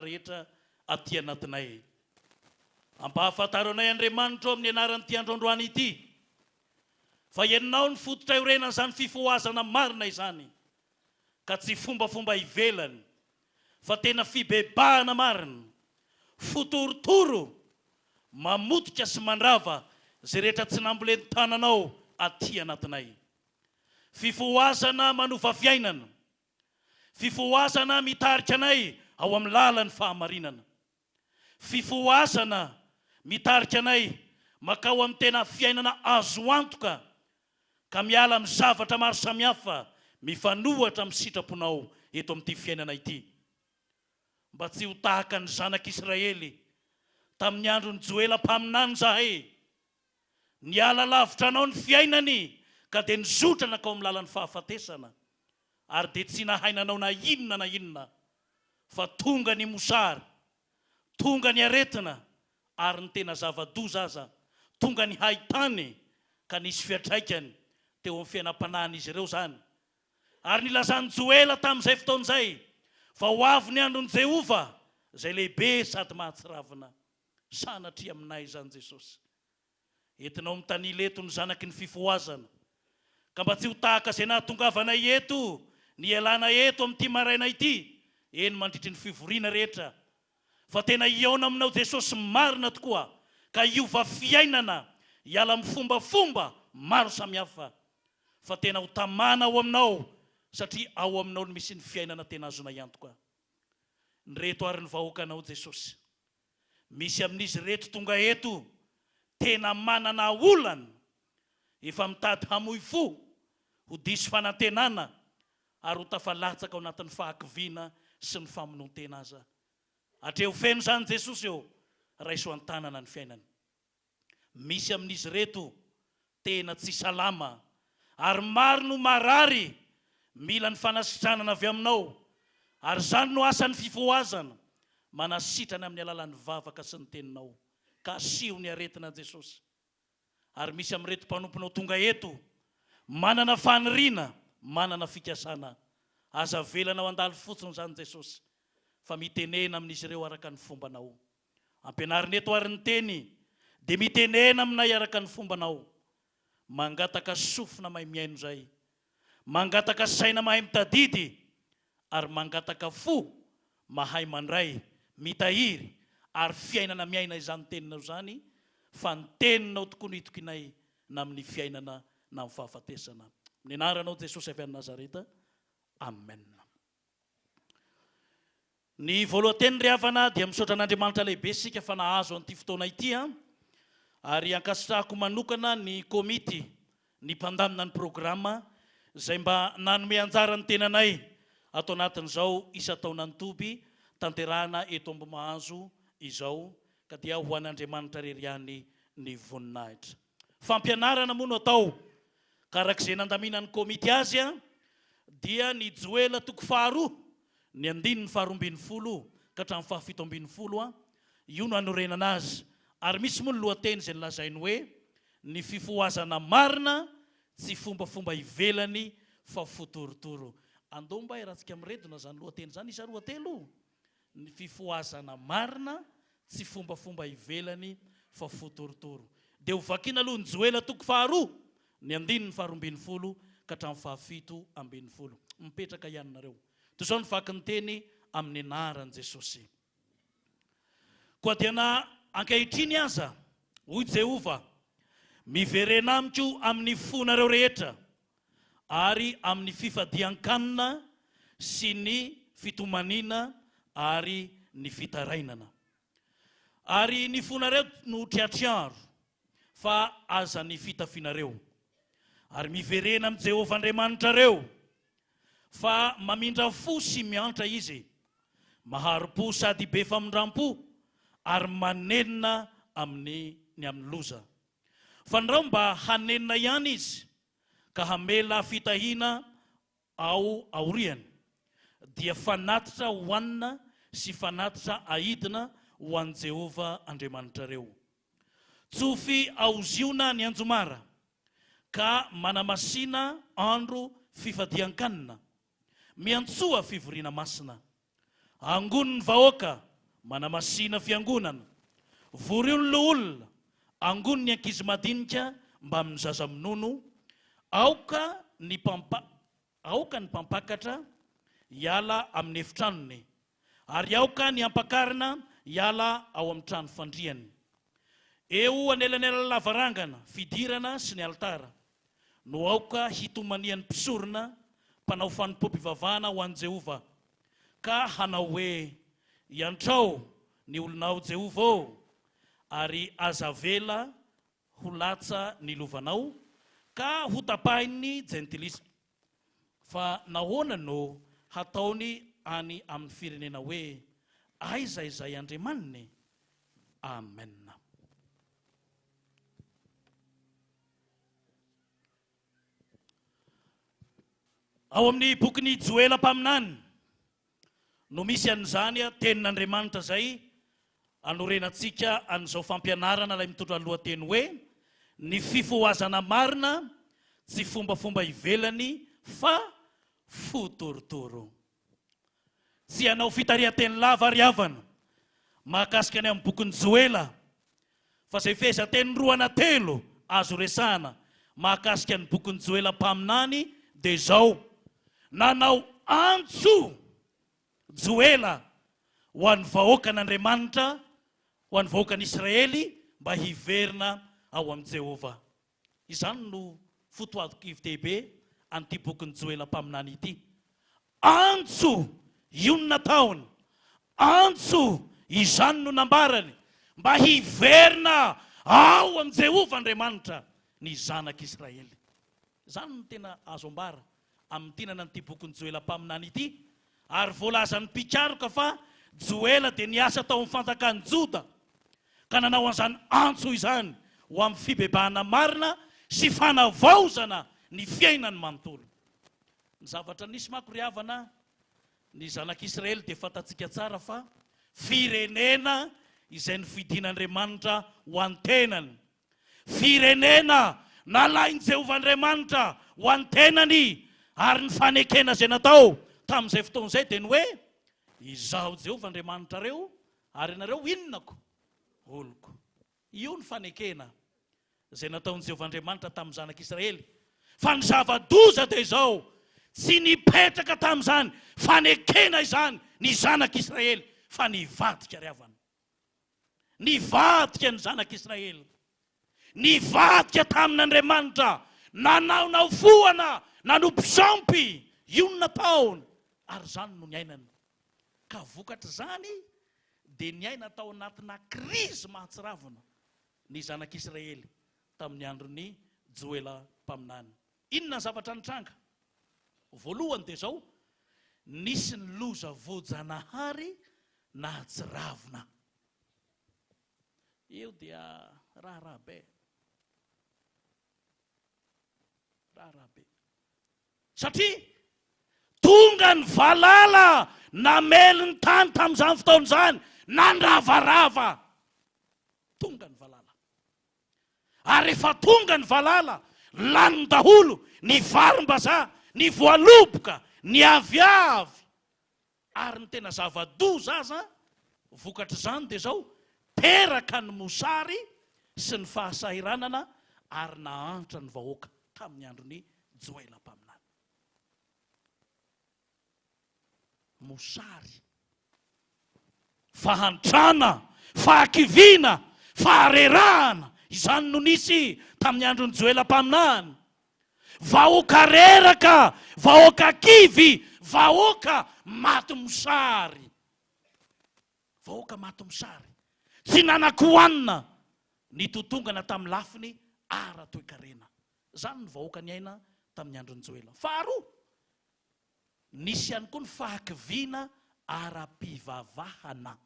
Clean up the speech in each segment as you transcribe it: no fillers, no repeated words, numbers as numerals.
rehetra aty anatinay. Ampahafantaro anay Andriamanitra o amin'ny anaran'ity andro androany ity fa Ianao no fototra iorenan'izany fifohazana marina izany ka tsy fombafomba ivelany fa tena fibebahana marina, fo torotoro mamotika sy mandrava izay rehetra tsy nambolen'ny tananao aty anatinay. Fifohazana manova fiainana. Fifohazana mitarika anay ao amin'ny lalan'ny fahamarinana. Fifohazana mitarika anay makao amin'ny tena fiainana azo antoka ka miala amin'ny zavatra maro samihafa mifanohatra amin'ny sitraponao eto amin'ity fiainana ity. Mba tsy ho tahaka ny zanak'Israely tamin'ny andron'i Joela mpaminany izahay. Niala lavitra anao ny fiainany ka dia nizotra nankao amin'ny lalan'ny fahafatesana, ary dia tsy nahay nanao na inona na inona, fa tonga ny mosary, tonga ny aretina, ary ny tena zava-doza aza, tonga ny haintany ka nisy fiantraikany teo amin'ny fiainam-panahin'izy ireo izany. Ary nilazan'i Joela tamin'izay fotoana izay fa ho avy ny andron'i Jehovah, izay lehibe sady mahatsiravina. Sanatria aminay izany Jesosy. Entinao mitanila eto ny zanaky ny fifohazana. Ka mba tsy ho tahaka izay nahatongavanay eto ny hialana eto amin'ity maraina ity, eny mandritry ny fivoriana rehetra, fa tena hihaona aminao Jesosy marina tokoa ka hiova fiainana hiala amin'ny fombafomba maro samihafa fa tena ho tamana ao aminao satria ao aminao no misy ny fiainana tena azonay antoka. Ndreto ary ny vahoakanao Jesosy. Misy amin'izy ireto tonga eto tena manana olana, efa mitady hamoy fo, ho diso fanantenana ary ho tafalatsaka ao anatin'ny fahakiviana sy ny famonoan-tena aza. Atreho feno izany Jesosy ô, raiso an-tanana ny fiainany. Misy amin'izy ireto tena tsy salama ary maro no marary mila ny fanasitranana avy aminao ary izany no asan'ny fifohazana, manasitrana amin'ny alalan'ny vavaka sy ny teninao ka asiho ny aretina Jesosy. Ary misy amin'ireto mpanomponao tonga eto manana faniriana, manana fikasana, aza avelanao handalo fotsiny izany Jesosy fa mitenena amin'izy ireo araka ny fombanao. Ampianarina eto ary ny teny dia mitenena aminay araka ny fombanao. Mangataka sofina mahay mihaino izay, mangataka saina mahay mitadidy ary mangataka fo mahay mandray, mitahiry ary fiainana miaina izany teninao izany fa ny teninao tokoa no itokinay na amin'ny fiainana na amin'ny fahafatesana. Amin'ny anaranao Jesosy avy any Nazareta. Amen. Ny voalohan-teny ry havana dia misaotra an'Andriamanitra lehibe isika fa nahazo an'ity fotoana ity an! Ary ankasitrahako manokana ny komity, ny mpandamina ny programa izay mba nanome anjara ny tenanay ato anatin'izao isan-taonan'ny toby tanterahana eto Ambohimahazo izao ka dia ho an'Andriamanitra irery ihany ny voninahitra. Fampianarana moa no atao ka araka izay nandaminan'ny komity azy dia ny Joela toko faharoa ny andininy faharoa ambin'ny folo ka hatramin'ny faha-17 a, io no anorenana azy, ary misy moa ny lohateny izay nolazainy hoe, Ny fifohazana marina tsy fombafomba ivelany fa fo torotoro. Andao mba hiarahantsika miredona izany lohateny izany, isa roa telo, Ny fifohazana marina tsy fombafomba ivelany fa fo torotoro. Dia ho vakiana aloha ny Joela toko faharoa, ny andininy faha-12 ka hatramin'ny faha-17. Mipetraka ihany nareo. Toy izao ny vaky ny teny amin'ny anaran'i Jesosy. Koa dia na ankehitriny aza, hoy Jehovah, miverena amiko amin'ny fonareo rehetra, ary amin'ny fifadian-kanina sy ny fitomaniana ary ny fitarainana. Ary ny fonareo no triatriaro, fa aza ny fitafianareo. Ary miverena amin'i Jehovah Andriamanitrareo, fa mamindra fo sy miantra Izy, mahari-po sady be famindram-po, ary manenina amin'ny ny amin'ny loza. Fandrao mba hanenina ihany Izy, ka hamela fitahiana ao aoriany, dia fanatitra hohanina sy fanatitra aidina ho an'i Jehovah Andriamanitrareo. Tsofy ao Ziona ny anjomara, ka manamasina andro fifadian-kanina. Miantsoa fivoriana masina. Angony ny vahoaka. Manamasìna fiangonana, vorio ny loholona, angony ny ankizy madinika mbamin'ny zaza minono, aoka ny mpampa, aoka ny mpampakatra hiala amin'ny efitranony, ary aoka ny ampakarina hiala ao amin'ny trano fandriany. Eo anelanelan'ny lavarangana fidirana sy ny alitara no aoka hitomanian'ny mpisorona mpanao fanompoam-pivavahana ho an'i Jehovah, ka hanao hoe, Iantrao ny olonao, Jehovah ô, ary aza avela ho latsa ny lovanao, ka hotapahin'ny jentilisa. Fa nahoana no hataony any amin'ny firenena hoe, Aiza izay Andriamaniny? Amena. Ao amin'ny bokin'i Joela mpaminany no misy an'izany tenin'Andriamanitra izay anorenantsika an'izao fampianarana ilay mitondra ny lohateny hoe ny fifohazana marina tsy fombafomba ivelany fa fo torotoro. Tsy hanao fitarihan-teny lava ry havana mahakasika ny amin'ny bokin'i Joela fa izay fehezanteny roa na telo azo resahana mahakasika ny bokin'i Joela mpaminany dia izao, Nanao antso Joela ho an'ny vahoakan'Andriamanitra, ho an'ny vahoakan'Israely mba hiverina ao amin'i Jehovah. Izany no fotoato-kivi-dehibe an'ity bokin'i Joela mpaminany ity. Antso io no nataony, antso izany no nambarany mba hiverina ao amin'i Jehovah Andriamanitra ny zanak'Israely. Izany no tena azo ambara amintinana an'ity bokin'i Joela mpaminany ity, ary voalazan'ny mpikaroka fa Joela dia niasa tao amin'ny fanjakan'i Joda ka nanao an'izany antso izany ho amin'ny fibebahana marina sy fanavaozana ny fiainany manontolo. Ny zavatra nisy manko ry havana, ny zanak'Israely dia fantatsika tsara fa firenena izay nofidin'Andriamanitra ho an'ny tenany. Firenena nalain'i Jehovah Andriamanitra ho an'ny tenany, ary ny fanekena izay natao tamin'izay fotoana izay dia ny hoe, Izaho Jehovah Andriamanitrareo, ary ianareo inonako? Oloko. Io ny fanekena izay nataon'i Jehovah Andriamanitra tamin'ny zanak'Israely. Fa ny zava-doza dia izao, tsy nipetraka tamin'izany fanekena izany ny zanak'Israely, fa nivadika ry havana. Nivadika ny zanak'Israely. Nivadika tamin'Andriamanitra, nanaonao foana, nanompo sampy, io no nataony, ary izany no niainany. Ka vokatr'izany dia niaina tao anatina krizy mahatsiravina ny zanak'Israely tamin'ny andron'i Joela mpaminany. Inona ny zavatra nitranga? Voalohany dia izao, nisy ny loza voajanahary nahatsiravina. Io dia raharaha be. Raharaha be. Satria tonga ny valala namely ny tany tamin'izany fotoana izany, nandravarava. Tonga ny valala. Ary rehefa tonga ny valala, laniny daholo ny varim-bazaha, ny voaloboka, ny aviavy. Ary ny tena zava-doza aza vokatr'izany dia izao, teraka ny mosary sy ny fahasahiranana ary nahantra ny vahoaka tamin'ny andron'i Joela mpaminany. Mosary, fahantrana, fahakiviana, faharerahana, izany no nisy tamin'ny andron'i Joela mpaminany. Vahoaka reraka, vahoaka kivy, vahoaka maty mosary. Vahoaka maty mosary. Tsy nanan-kohanina, nitotongana tamin'ny lafiny ara-toekarena. Izany ny vahoaka niaina tamin'ny andron'i Joela. Faharoa, nisy ihany koa ny fahakiviana ara-pivavahana.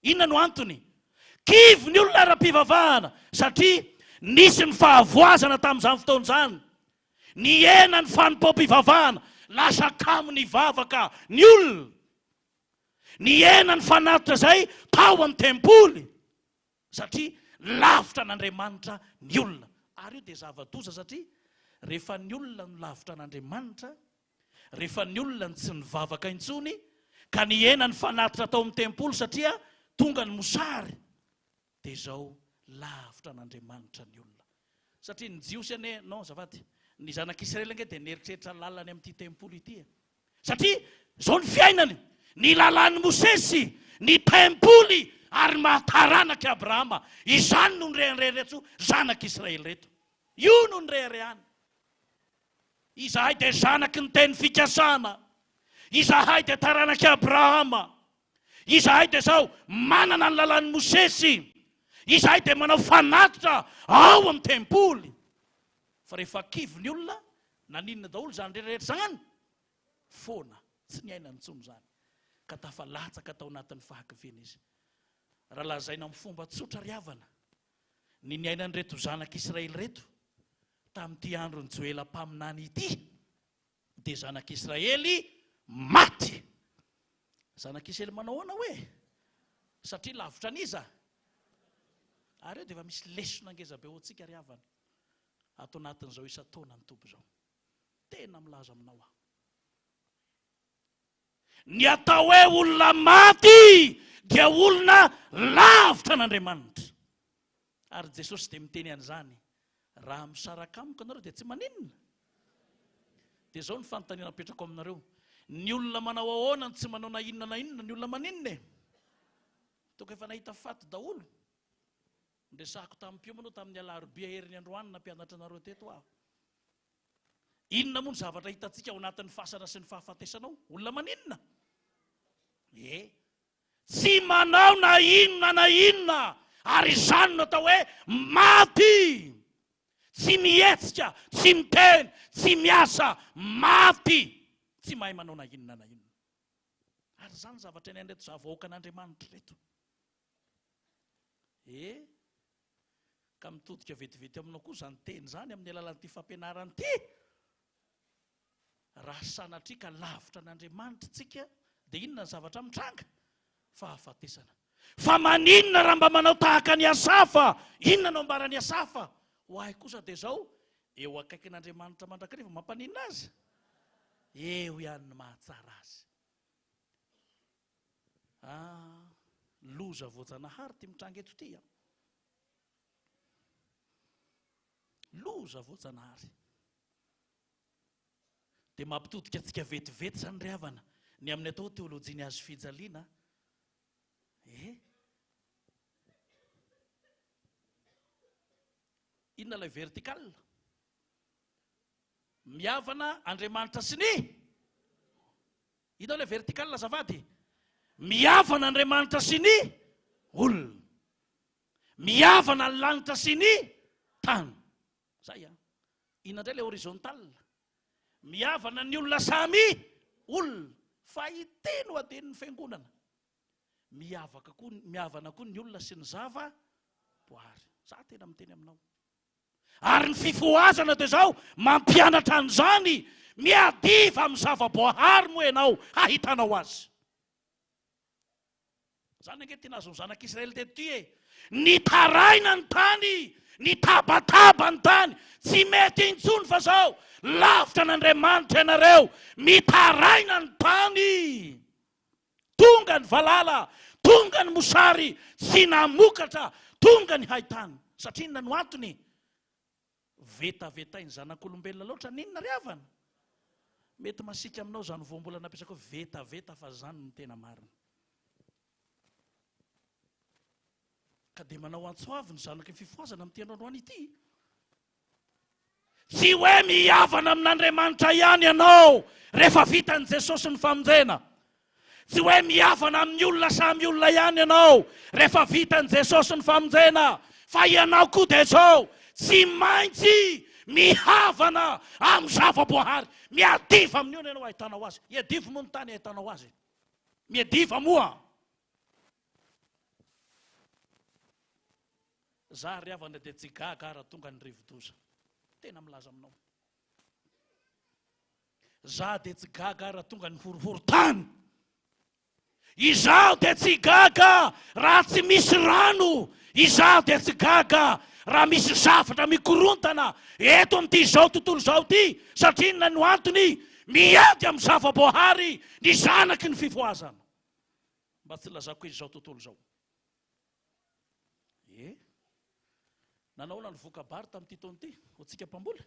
Inona no antony? Kivy ny olona ara-pivavahana satria nisy ny fahavoazana tamin'izany fotoana izany. Nihena ny fanompoam-pivavahana, lasa kamo nivavaka ny olona. Nihena ny fanatitra izay tao amin'ny tempoly satria lavitra an'Andriamanitra ny olona. Ary io dia zava-doza satria rehefa ny olona no lavitra an'Andriamanitra, Rehefa ny olona no tsy nivavaka intsony, Ka nihena ny fanatitra tao amin'ny tempoly satria tonga ny mosary. Dia izao, lavitra an'Andriamanitra ny olona. Satria ny Jiosy anie, non azafady, ny zanak'Israely ange dia nieritreritra lalina ny amin'ity tempoly ity e. Satria izao ny fiainany, ny lalàn'i Mosesy, ny tempoly ary ny maha taranak'i Abrahama. Izany no nireharehan'ireto zanak'Israely ireto. Io no nireharehany. Izahay dia zanaky ny teny fikasana. Izahay dia taranak'i Abrahama. Izahay dia izao manana ny lalàn'i Mosesy. Izahay dia manao fanatitra ao amin'ny tempoly. Fa rehefa kivy ny olona, naninona daholo izany rehetra izany? Foana, tsy niainany intsony izany. Ka tafalatsaka tao anatin'ny fahakiviana izy. Raha lazaina amin'ny fomba tsotra ry havana, ny niainan'ireto zanak'Israely ireto tamin'ity andron'i Joela mpaminany ity, dia zanak'Israely maty. Zanak'Israely manao ahoana hoe? Satria lavitra an'iza? Ary eo dia efa misy lesona ngeza be ho antsika ry havana, ato anatin'izao isan-taona ny Tompo izao. Tena milaza aminao aho. Ny atao hoe olona maty dia olona lavitra an'Andriamanitra. Ary Jesosy dia miteny an'izany, raha misaraka amiko ianareo dia tsy maninona. Dia izao ny fanontaniana apetrako aminareo, ny olona manao ahoana no tsy manao na inona na inona, ny olona maninona e? Toka efa nahita faty daholo. Niresahako tamin'ny mpiomana tamin'ny alarobia heriny androany nampianatra anareo teto aho. Inona moa ny zavatra hitantsika ao anatin'ny fasana sy ny fahafatesana ao? Olona maninona? E! Tsy manao na inona na inona, ary izany no atao hoe maty! Tsy mihetsika, tsy miteny, tsy miasa, maty! Tsy mahay manao na inona na inona. Ary izany zavatra iainan'ireto zavahoakan'Andriamanitra ireto. E! Ka mitodika vetivety aminao koa izany teny izany amin'ny alalan'ity fampianarana ity. Raha sanatria ka lavitra an'Andriamanitra isika dia inona ny zavatra mitranga? Fahafatesana. Fa maninona raha mba manao tahaka an'i Asafa? Inona no ambaran'i Asafa? Ho ahy kosa dia izao, eo akaikin'Andriamanitra mandrakariva, mampaninona azy? Eo ihany ny mahatsara azy. Ah, loza voajanahary ity mitranga eto ity an. Loza voajanahary. Dia mampitodika antsika vetivety izany ry havana ny amin'ny atao teolojian'ny hazo fijaliana. Eh? Inona ilay vertical? Mihavana Andriamanitra sy ny Hitanao ilay vertical azafady? Mihavana Andriamanitra sy ny olona. Mihavana ny lanitra sy ny tany. Zay an. Inona indray ilay horizontal? Mihavana ny olona samy olona. Fa ity no adin'ny fiangonana. Mihavaka koa, mihavana koa ny olona sy ny zava boary. Za tena miteny aminao. Ary ny fifohazana dia izao, mampianatra an'izany, miadiva amin'ny zava-boahary moa ianao hahitanao azy. Izany ange ty nahazo ny zanak'Israely teto ty e. Nitaraina ny tany, nitabataba ny tany, tsy mety intsony fa zao, lavitra an'Andriamanitra ianareo, mitaraina ny tany. Tonga ny valala, tonga ny mosary, tsy namokatra, tonga ny haitany. Satria inona no antony? Vetavetain'ny zanak'olombelona loatra ny inona ry havana? Mety masiaka aminao izany voambolana ampiasako hoe vetaveta fa izany no tena marina. Ka dia manao antso avo ny zanaky ny fifohazana amin'ity andro androany ity. Tsy hoe mihavana amin'Andriamanitra ihany ianao rehefa vitan'i Jesosy ny famonjena. Tsy hoe mihavana amin'ny olona samy olona ihany ianao rehefa vitan'i Jesosy ny famonjena, fa ianao koa dia izao, tsy maintsy mihavana amin'ny zava-boahary. Miadiva amin'ny olona ianao ahitanao azy. Iadivo moa ny tany ahitanao azy. Miadiva moa. Za ry havana dia tsy gaga raha tonga ny rivodoza. Tena milaza aminao. Za dia tsy gaga raha tonga ny horohorontany. Izaho dia tsy gaga raha tsy misy rano. Izaho dia tsy gaga raha misy zavatra mikorontana eto amin'ity izao tontolo izao ity. Satria inona no antony? Miady amin'ny zava-boahary ny zanaky ny fifohazana. Mba tsy lazako hoe izao tontolo izao. E! Nanahoana ny voka-bary tamin'ity taona ity ho antsika mpamboly?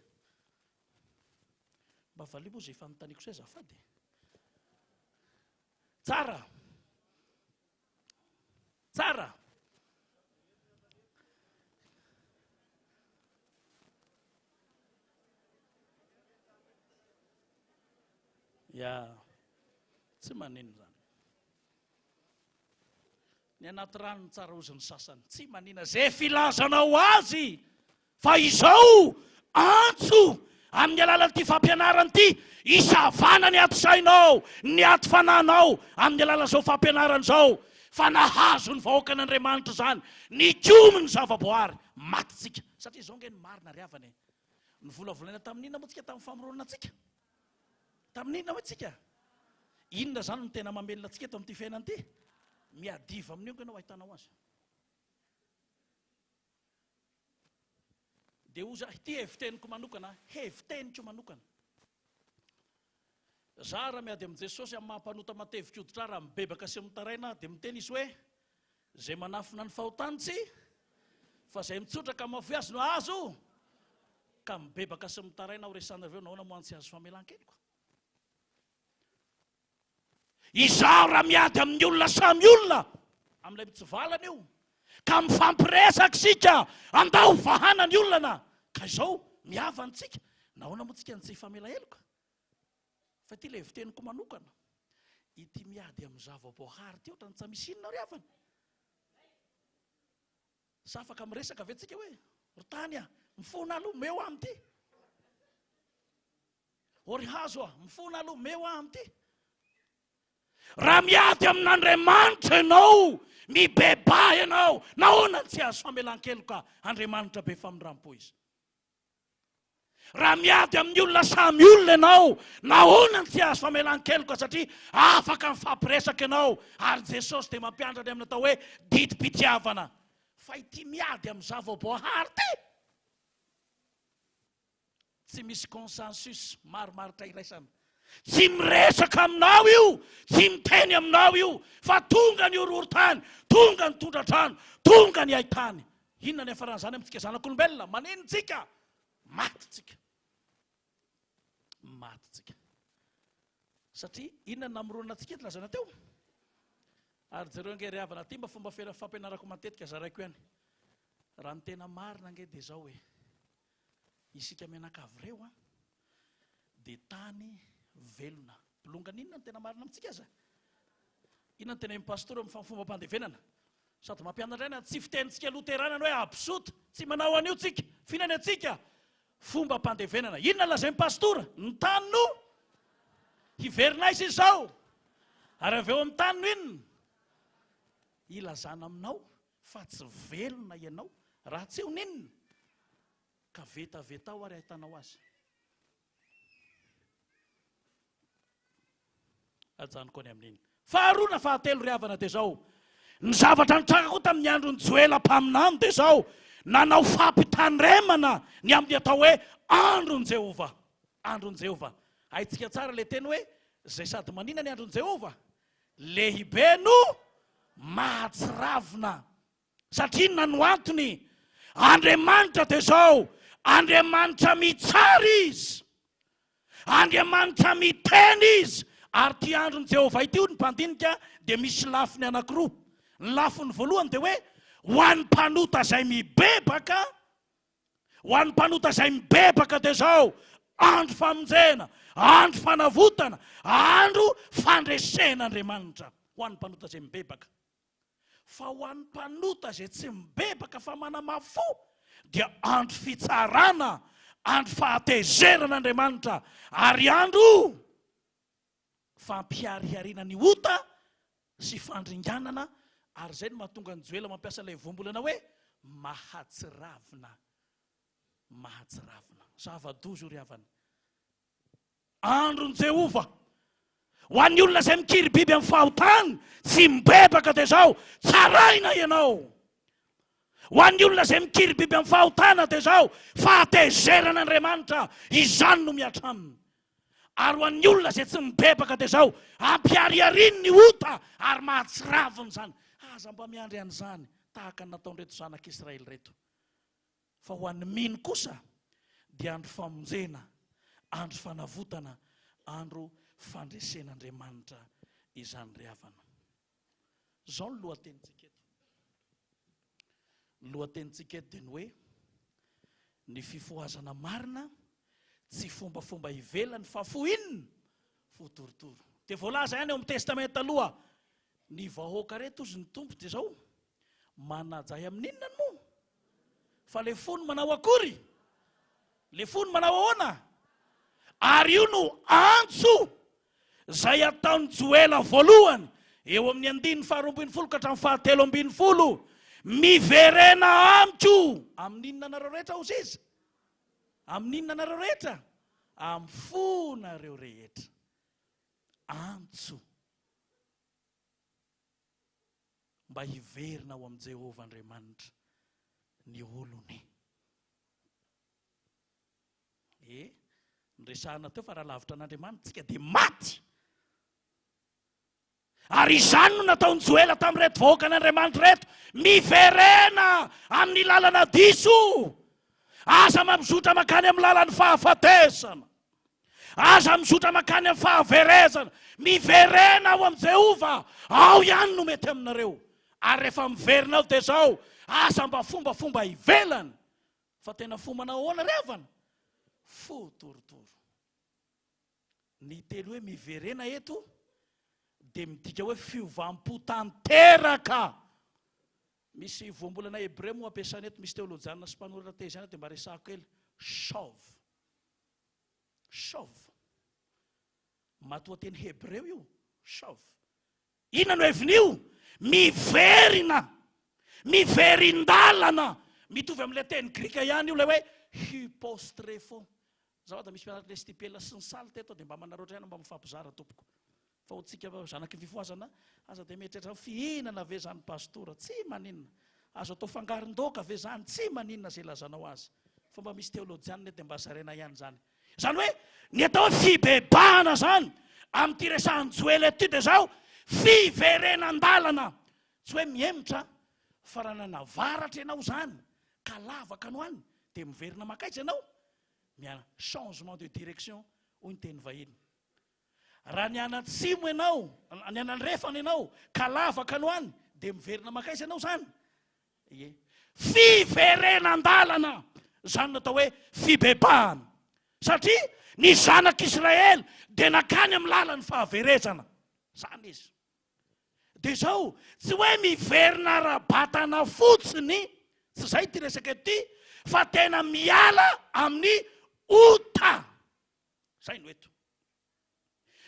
Mba valio moa izay fanontaniako izay azafady e. Tsara! Tsara! Ya, tsy maninona izany. Ny anaty rano no tsara hozy ny sasany. Tsy manina ze filazanao azy fa izao antso amin'ny alalan'ity fampianarana ity hisavana ny ato sainao, ny ato fananao amin'ny alalan'izao fampianarana izao fa nahazo ny vahoakan'Andriamanitra izany, nikomy ny zava-boary, maty tsika. Satria izao nge ny marina ry havana e. Novolavolaina tamin'inona moa tsika tamin'ny famoronana antsika? Tamin'ny inona hoy tsika? Inona izany no tena mamelona antsika eto amin'ity fiainana ity? Miadiva amin'io ange ianao ahitanao azy. Dia hoy za, ity heviteniko manokana, heviteniko manokana. Za raha miady amin'i Jesosy amin'ny maha mpanota matevin-koditra ahy, raha mibebaka sy mitaraina aho, dia miteny Izy hoe, Izay manafina ny fahotany tsy, fa izay mitsotra ka mahafoy azy no hahazo, ka mibebaka sy mitaraina aho resahana avy eo, nahoana moa tsy hahazo famelan-keloka? Izaho raha miady amin'ny olona samy olona, amin'ilay mitsivalana io, ka mifampiresaka isika, andao vahana ny olana, ka izao mihavana isika, nahoana moa tsika no tsy hifamela heloka? Fa ity ilay heviteniko manokana, ity miady amin'ny zava-boahary ity ohatran'ny tsa misy inona ry havana? Sa afaka miresaka ve tsika hoe, ry tany a, mifona aloha, meo aho amin'ity. Ô ry hazo a, mifona aloha, meo aho amin'ity. Raha miady amin'Andriamanitra ianao, mibebaha ianao, nahoana no tsy azo famelan-keloka? Andriamanitra be famindram-po Izy. Raha miady amin'ny olona samy olona ianao, nahoana no tsy azo famelan-keloka? Satria afaka mifampiresaka ianao, ary Jesosy dia mampianatra ny amin'ny atao hoe didim-pitiavana. Fa ity miady amin'ny zava-boahary ity, tsy misy consensus, marimaritra iraisana. Tsy miresaka aminao io, tsy miteny aminao io, fa tonga ny horohorontany, tonga ny tondra-drano, tonga ny haitany. Inona ny hiafaran'izany amintsika zanak'olombelona? Manino tsika? Maty tsika. Maty tsika. Satria inona no namoronana antsika eto lazaina teo? Ary jereo ange ry havana aty mba fomba fampianarako matetika zaraiko ihany. Raha ny tena marina ange dia izao e. Isika mianakavy ireo an, dia tany velona. Bolongana inona no tena marina amintsika aza? Inona no tenenin'ny pastora amin'ny fombam-pandevenana? Sady mampianatra ihany, tsy fitenintsika loterana ny hoe absot, tsy manao an'io tsika. F'inona ny antsika? Fombam-pandevenana. Inona lazain'ny pastora? Ny tany no hiverina aiza izao? Ary avy eo amin'ny tany no inona? Ilazana aminao fa tsy velona ianao raha tsy eo n'inona? Ka vetavetao ary ahitanao azy. Ajanoko any amin'iny. Faharoa na fahatelo ry havana dia izao. Ny zavatra nitranga koa tamin'ny andron'i Joela mpaminany dia izao, nanao fampitandremana ny amin'ny atao hoe andron'i Jehovah. Andron'i Jehovah. Haintsika tsara ilay teny hoe izay sady manina ny andron'i Jehovah, lehibe no mahatsiravina. Satria inona no antony? Andriamanitra dia izao, Andriamanitra mitsara Izy. Andriamanitra miteny Izy. Ary ity andron'i Jehovah ity, hoy ny mpandinika, dia misy lafiny anankiroa. Ny lafiny voalohany dia hoe, ho an'ny mpanota izay mibebaka, ho an'ny mpanota izay mibebaka dia izao, andro famonjena, andro fanavotana, andro fandresen'Andriamanitra ho an'ny mpanota izay mibebaka. Fa ho an'ny mpanota izay tsy mibebaka fa manamafy fo dia andro fitsarana, andro fahatezeran'Andriamanitra ary andro fampiharihariana ny ota sy fandringanana ary izay no mahatonga an'i Joela mampiasa ilay voambolana hoe mahatsiravina. Mahatsiravina. Zava-doza io ry havana. Andron'i Jehovah. Ho an'ny olona izay mikiribiby amin'ny fahotany, tsy mibebaka dia izao, tsaraina ianao. Ho an'ny olona izay mikiribiby amin'ny fahotana dia izao, fahatezeran'Andriamanitra, izany no mihatra aminy. Ary ho an'ny olona izay tsy mibebaka dia izao, ampiharihariany ny ota ary mahatsiravina izany. Aza mba miandry an'izany tahaka ny nataon'ireto zanak'Israely ireto. Fa ho an'ny mino kosa dia andro famonjena, andro fanavotana, andro fandresen'Andriamanitra izany ry havana. Izao ny lohatenintsika eto. Ny lohatenintsika eto dia ny hoe ny fifohazana marina tsy fombafomba ivelany fa fo inona? Fo torotoro. Dia voalaza ihany ao amin'ny Testamenta Taloha, ny vahoaka reto ozy ny Tompo dia izao, manaja ahy amin'ny inona moa? Fa le fony manao akory? Le fony manao ahoana? Ary io no antso izay ataon'i Joela voalohany eo amin'ny andininy faharoa ambin'ny folo ka hatramin'ny fahatelo ambin'ny folo, Miverena amiko! Amin'ny inona nareo rehetra hozy izy? Amin'ny inona nareo rehetra? Amin'ny fonareo rehetra. Antso mba hiverina ao amin'i Jehovah Andriamanitra ny olony. E, niresahana teo fa raha lavitra an'Andriamanitra tsika dia maty. Ary izany no nataon'i Joela tamin'ireto vahoakan'Andriamanitra ireto, Miverena amin'ny lalana diso! Aza mamizotra mankany amin'ny lalan'ny fahafatesana! Aza mizotra mankany amin'ny fahaverezana! Miverena ao amin'i Jehovah! Ao ihany no mety aminareo. Ary rehefa miverina ao dia izao, aza mba fombafomba ivelany, fa tena fo manao ahoana ry havana? Fo torotoro. Ny teny hoe miverena eto dia midika hoe fiovam-po tanteraka. Misy voambolana hebreo moa ampiasaina eto, misy teolojianina sy mpanoratra teziana dia mba resahako kely, shov. Shov. Matoanteny hebreo io, shov. Inona no hevin'io? Miverina, miverin-dalana. Mitovy amin'ilay teny grika ihany io, ilay hoe hypostrefo. Azafady misy mpianatra le stipela sy ny saly teto dia mba manararaotra ihany mba mifampizara tompoko. Fa ho tsika zanaky ny fifohazana aza dia mieritreritra hoe fihinana ve izany pastora? Tsy maninona. Azo atao fangaron-daoka ve izany? Tsy maninona izay ilazanao azy. Fa mba misy teolojianina eto dia mba zaraina ihany izany. Izany hoe ny atao hoe fibebahana izany amin'ity resahan'i Joela ity dia izao, fiverenan-dalana. Tsy hoe mihemotra fa raha nanavaratra ianao izany ka lavaka no any dia miverina mankaiza ianao? Miala. Changement de direction hoy ny teny vahiny. Raha nianatsimo ianao, nianandrefana ianao ka lavaka no any dia miverina mankaiza ianao izany? Ie. Fiverenan-dalana. Izany no atao hoe fibebahana. Satria ny zanak'Israely dia nankany amin'ny lalan'ny fahaverezana. Izany izy. Dia izao, tsy hoe miverina ara-batana fotsiny, tsy izay ity resaka ity, fa tena miala amin'ny ota. Izay no eto.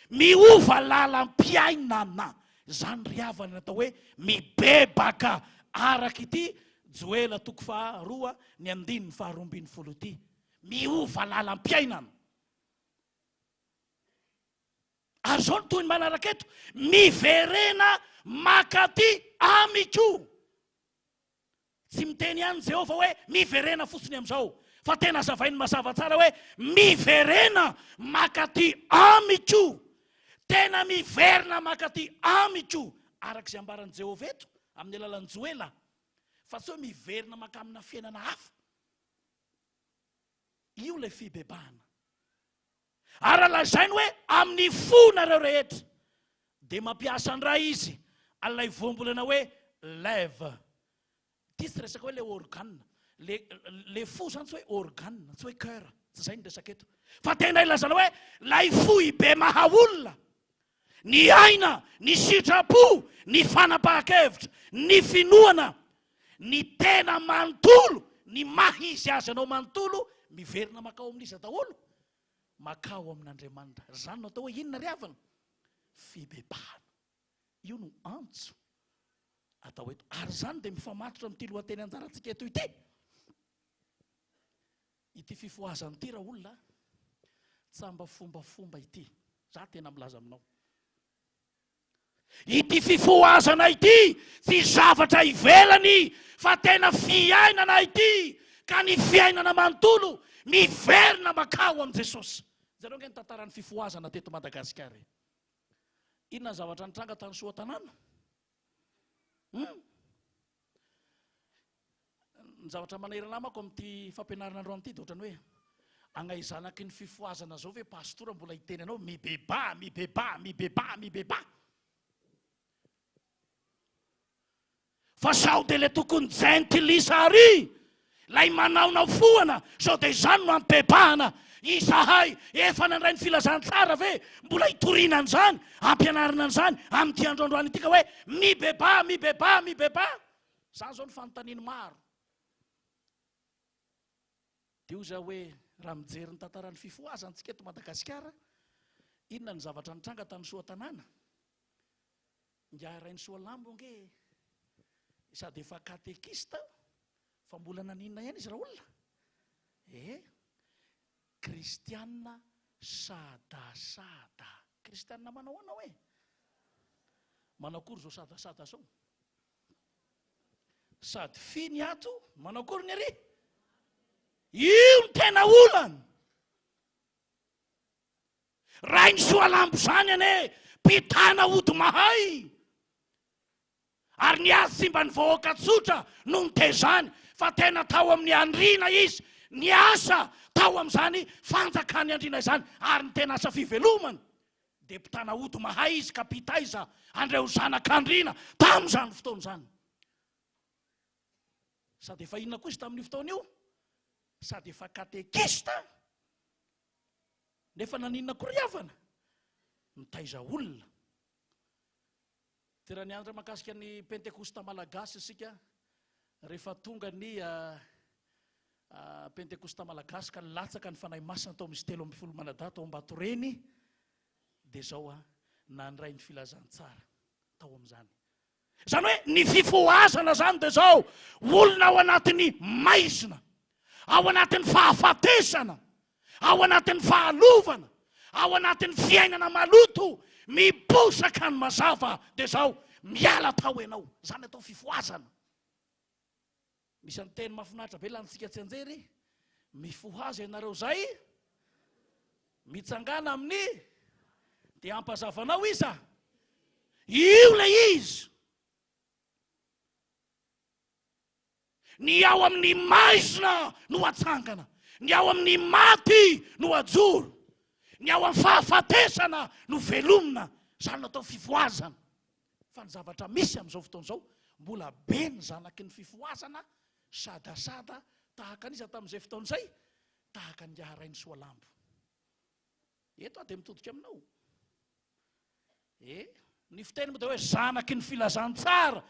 Miova lalam-piainana. Izany ry havana ny atao hoe mibebaka araka ity Joela toko faharoa ny andininy faharoa ambin'ny folo ity. Miova lalam-piainana. Ary izao no tohiny manaraka eto, miverena makaty amiko. Tsy miteny ihany Jehovah hoe miverena fotsiny amin'izao, fa tena hazavainy mazava tsara hoe miverena mankaty amiko. Tena miverina mankaty amiko, araka izay ambaran'i Jehovah eto amin'ny alalan'i Joela, fa tsy hoe miverina mankamina fiainana hafa. Io ilay fibebahana. Ary raha lazainy hoe amin'ny fonareo rehetra, dia mampiasa indray izy an'ilay voambolana hoe lève. Ity tsy resaka hoe le organe. Le, le fo izany tsy hoe organe, tsy hoe cœur. Tsy izay ny resaka eto. Fa tena ilazana hoe ilay foibe maha olona. Ny aina, ny sitrapo, ny fanapahan-kevitra, ny finoana, ny tena manontolo, ny maha izy azy anao manontolo, miverina makao amin'iza daholo? Makao amin'Andriamanitra. Izany no atao hoe inona ry havana? Fibebahana. Io no antso atao eto. Ary izany dia mifamatotra amin'ity lohateny anjarantsika eto ity. Ity fifohazana ity raolona a, tsy mba fombafomba ity. Za tena milaza aminao. Ity fifohazana ity tsy zavatra ivelany fa tena fiainana ity ka ny fiainana manontolo miverina makao amin'i Jesosy. Jereo ange ny tantaran'ny fifohazana teto Madagasikara e. Inona ny zavatra nitranga tany Soatanàna? Hum? Ny zavatra manahirana ahy manko amin'ity fampianarana androany ity dia ohatran'ny hoe agnay zanaky ny fifohazana zao ve pastora mbola hiteny anao mibebaha, mibebaha, mibebaha, mibebaha. Fa sao dia ilay tokony jentilisa ary ilay manaonao foana, sao dia izany no ampebahana izahay efa nandray ny filazantsara ve mbola hitoriana an'izany, ampianarina an'izany amin'ity andro androany ity ka hoe mibebaha, mibebaha, mibebaha? Izany izao no fanontanian'ny maro. Dia hoy izaho hoe raha mijery ny tantaran'ny fifohazantsika eto Madagasikara, inona ny zavatra nitranga tany Soatanàna? Ingahy Rainisoalambo ange sady efa katekista fa mbola naninona ihany izy raolona? Eh, kristiana sadasada. Kristiana manao ahoana hoe? Manao akory izao sadasada izao? Sady fy ny ato, manao akory ny ary? Io no tena olana. Rainisoalambo izany anie mpitana ody mahay ary ny azy tsy mba ny vahoaka tsotra no nitezany fa tena tao amin'ny andriana izy niasa tao amin'izany fanjakan'ny andriana izany ary ny tena asa fivelomany dia mpitana ody mahay izy ka mpitaiza an'ireo zanak'andriana tamin'izany fotoana izany. Sady efa inona koa izy tamin'io fotoana io? Sady efa katekista. Nefa naninona koa ry havana? Mitaiza olona. Dia raha nianatra mahakasika ny Pentekosta Malagasy isika, rehefa tonga ny Pentekosta Malagasy ka nilatsaka ny Fanahy Masina tao amin'izy 13 manadahy tao Ambatoreny, dia izao nandray ny filazantsara tao amin'izany. Izany hoe ny fifohazana izany dia izao, olona ao anatin'ny maizina, ao anatin'ny fahafatesana, ao anatin'ny fahalovana, ao anatin'ny fiainana maloto, miposaka ny mazava dia izao, miala tao ianao. Izany atao fifohazana. Misy ny teny mahafinaritra be lanintsika tsianjery, mifohaza ianareo izay mitsangàna amin'ny dia hampazavanao iza? Io ilay izy. Ny ao amin'ny maizina no atsangana, ny ao amin'ny maty no ajoro, ny ao amin'ny fahafatesana no velomina. Izany no atao fifohazana. Fa ny zavatra misy amin'izao fotoana izao, mbola be ny zanaky ny fifohazana, sadasada tahaka an'iza tamin'izay fotoana izay? Tahaka an'ingahy Rainisoalambo. Eto aho dia mitodika aminao. E, ny fiteny moa dia hoe zanaky ny filazantsara.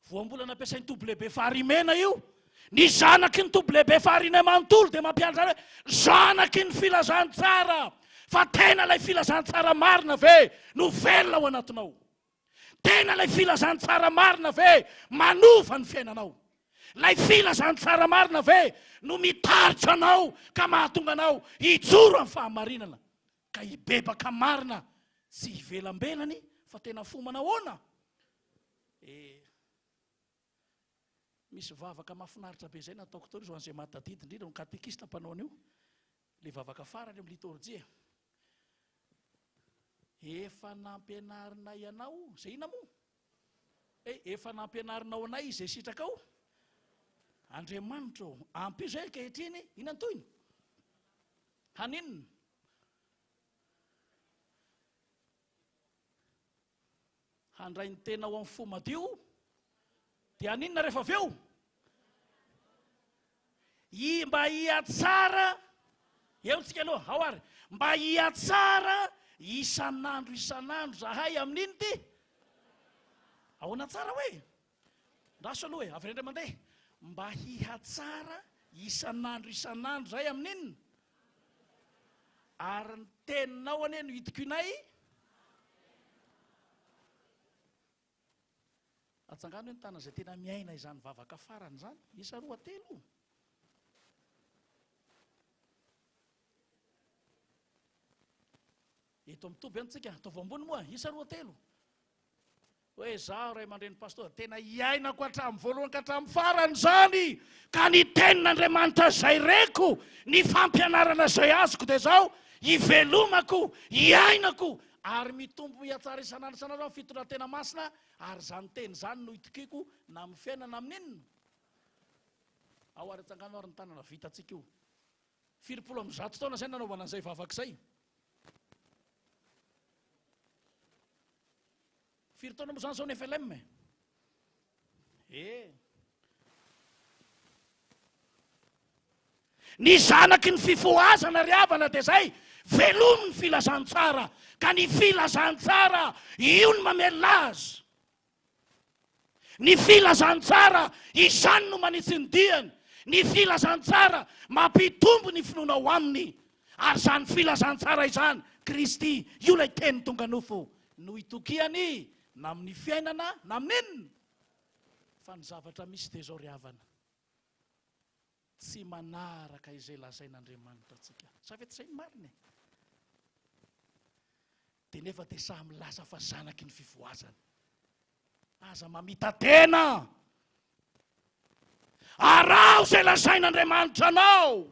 Voambolana ampiasain'ny toby lehibe Farimena io. Ny zanaky ny toby lehibe Farine manontolo dia mampianatra hoe zanaky ny filazantsara. Fa tena ilay filazantsara marina ve no velona ao anatinao? Tena ilay filazantsara marina ve manova ny fiainanao? Ilay filazantsara marina ve no mitarika anao ka mahatonga anao hijoro amin'ny fahamarinana ka hibebaka marina tsy hivelambelany fa tena fo manahoana? Eh, misy vavaka mahafinaritra be izay nataoko teo ho an'izay mahatadidy indrindra ny katekista mpanao an'io, ilay vavaka farany amin'ny litorjia. Efa nampianarinay anao izay inona moa? Eh, efa nampianarinao anay izay sitrakao? Andriamanitra ô, ampio izay ankehitriny, inona ny tohiny? Haninona? Handray ny tena ao amin'ny fo madio, dia haninona rehefa avy eo? I, mba hihatsara, eo tsika aloha, ao ary, mba hihatsara isan'andro isan'andro zahay amin'ino ty? Ahoana tsara hoe? Ndraso aloha e, avereno indray mandeha. Mba hihatsara isan'andro isan'andro zahay amin'inona? Ary ny teninao anie no itokianay. Atsangano hoe ny tanana izay tena miaina izany vavaka farany izany. Isa roa telo. Eto amin'ny toby antsika, ataovy ambony moa, isa roa telo. Hoe izaho ray aman-dreny pastora tena iainako hatramin'ny voalohany ka hatramin'ny farany izany ka ny tenin'Andriamanitra izay reko, ny fampianarana izay azoko dia izao, ivelomako, iainako ary mitombo mihatsara isan'andro isan'andro aho fitondran-tena masina ary izany teny izany no itokiako na amin'ny fiainana na amin'ny inona. Ao ary atsangano ary ny tanana vitantsika io. Filipolo amby zato taona izay nanaovana an'izay vavaka izay. Firy taona moa izany izao ny FLM e? Eh. Ny zanaky ny fifohazana ry havana dia izay, velomy ny filazantsara, ka ny filazantsara io no mamelona azy. Ny filazantsara izany no manitsy ny diany. Ny filazantsara mampitombo ny finoanao aminy. Ary izany filazantsara izany, Kristy, io ilay Teny tonga nofo, no itokiany na amin'ny fiainana na amin'ny inona. Fa ny zavatra misy dia izao ry havana, tsy manaraka izay lazain'Andriamanitra antsika. Sa ve tsy izay ny marina e? Dia nefa dia samy milaza fa zanaky ny fifohazana. Aza mamita-tena. Araho izay lazain'Andriamanitra anao.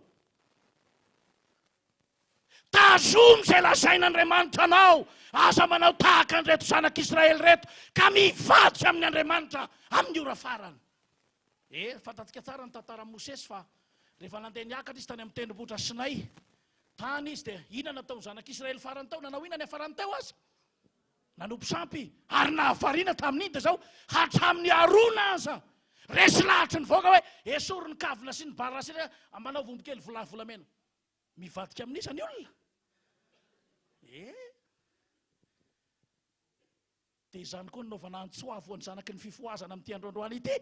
Tazomy izay lazain'Andriamanitra anao. Aza manao tahaka an'ireto zanak'Israely ireto ka mivadika amin'ny Andriamanitra amin'ny ora farany. Eh, fantatsika tsara ny tantaran'i Mosesy fa rehefa nandeha niakatra izy tany amin'ny tendrombohitra Sinay, tany izy dia inona nataon'ny zanak'Israely farany tao? Nanao inona niafarany teo aza? Nanompo sampy ary nahavariana tamin'iny dia izao, hatramin'ny Arona aza resy lahatry ny vahoaka hoe esory ny kavina sy ny barra sy ny manao vombokely volamena. Mivadika amin'iza ny olona? Eh! Dia izany koa no naovana antso avo ho an'ny zanaky ny fifohazana amin'ity andro androany ity.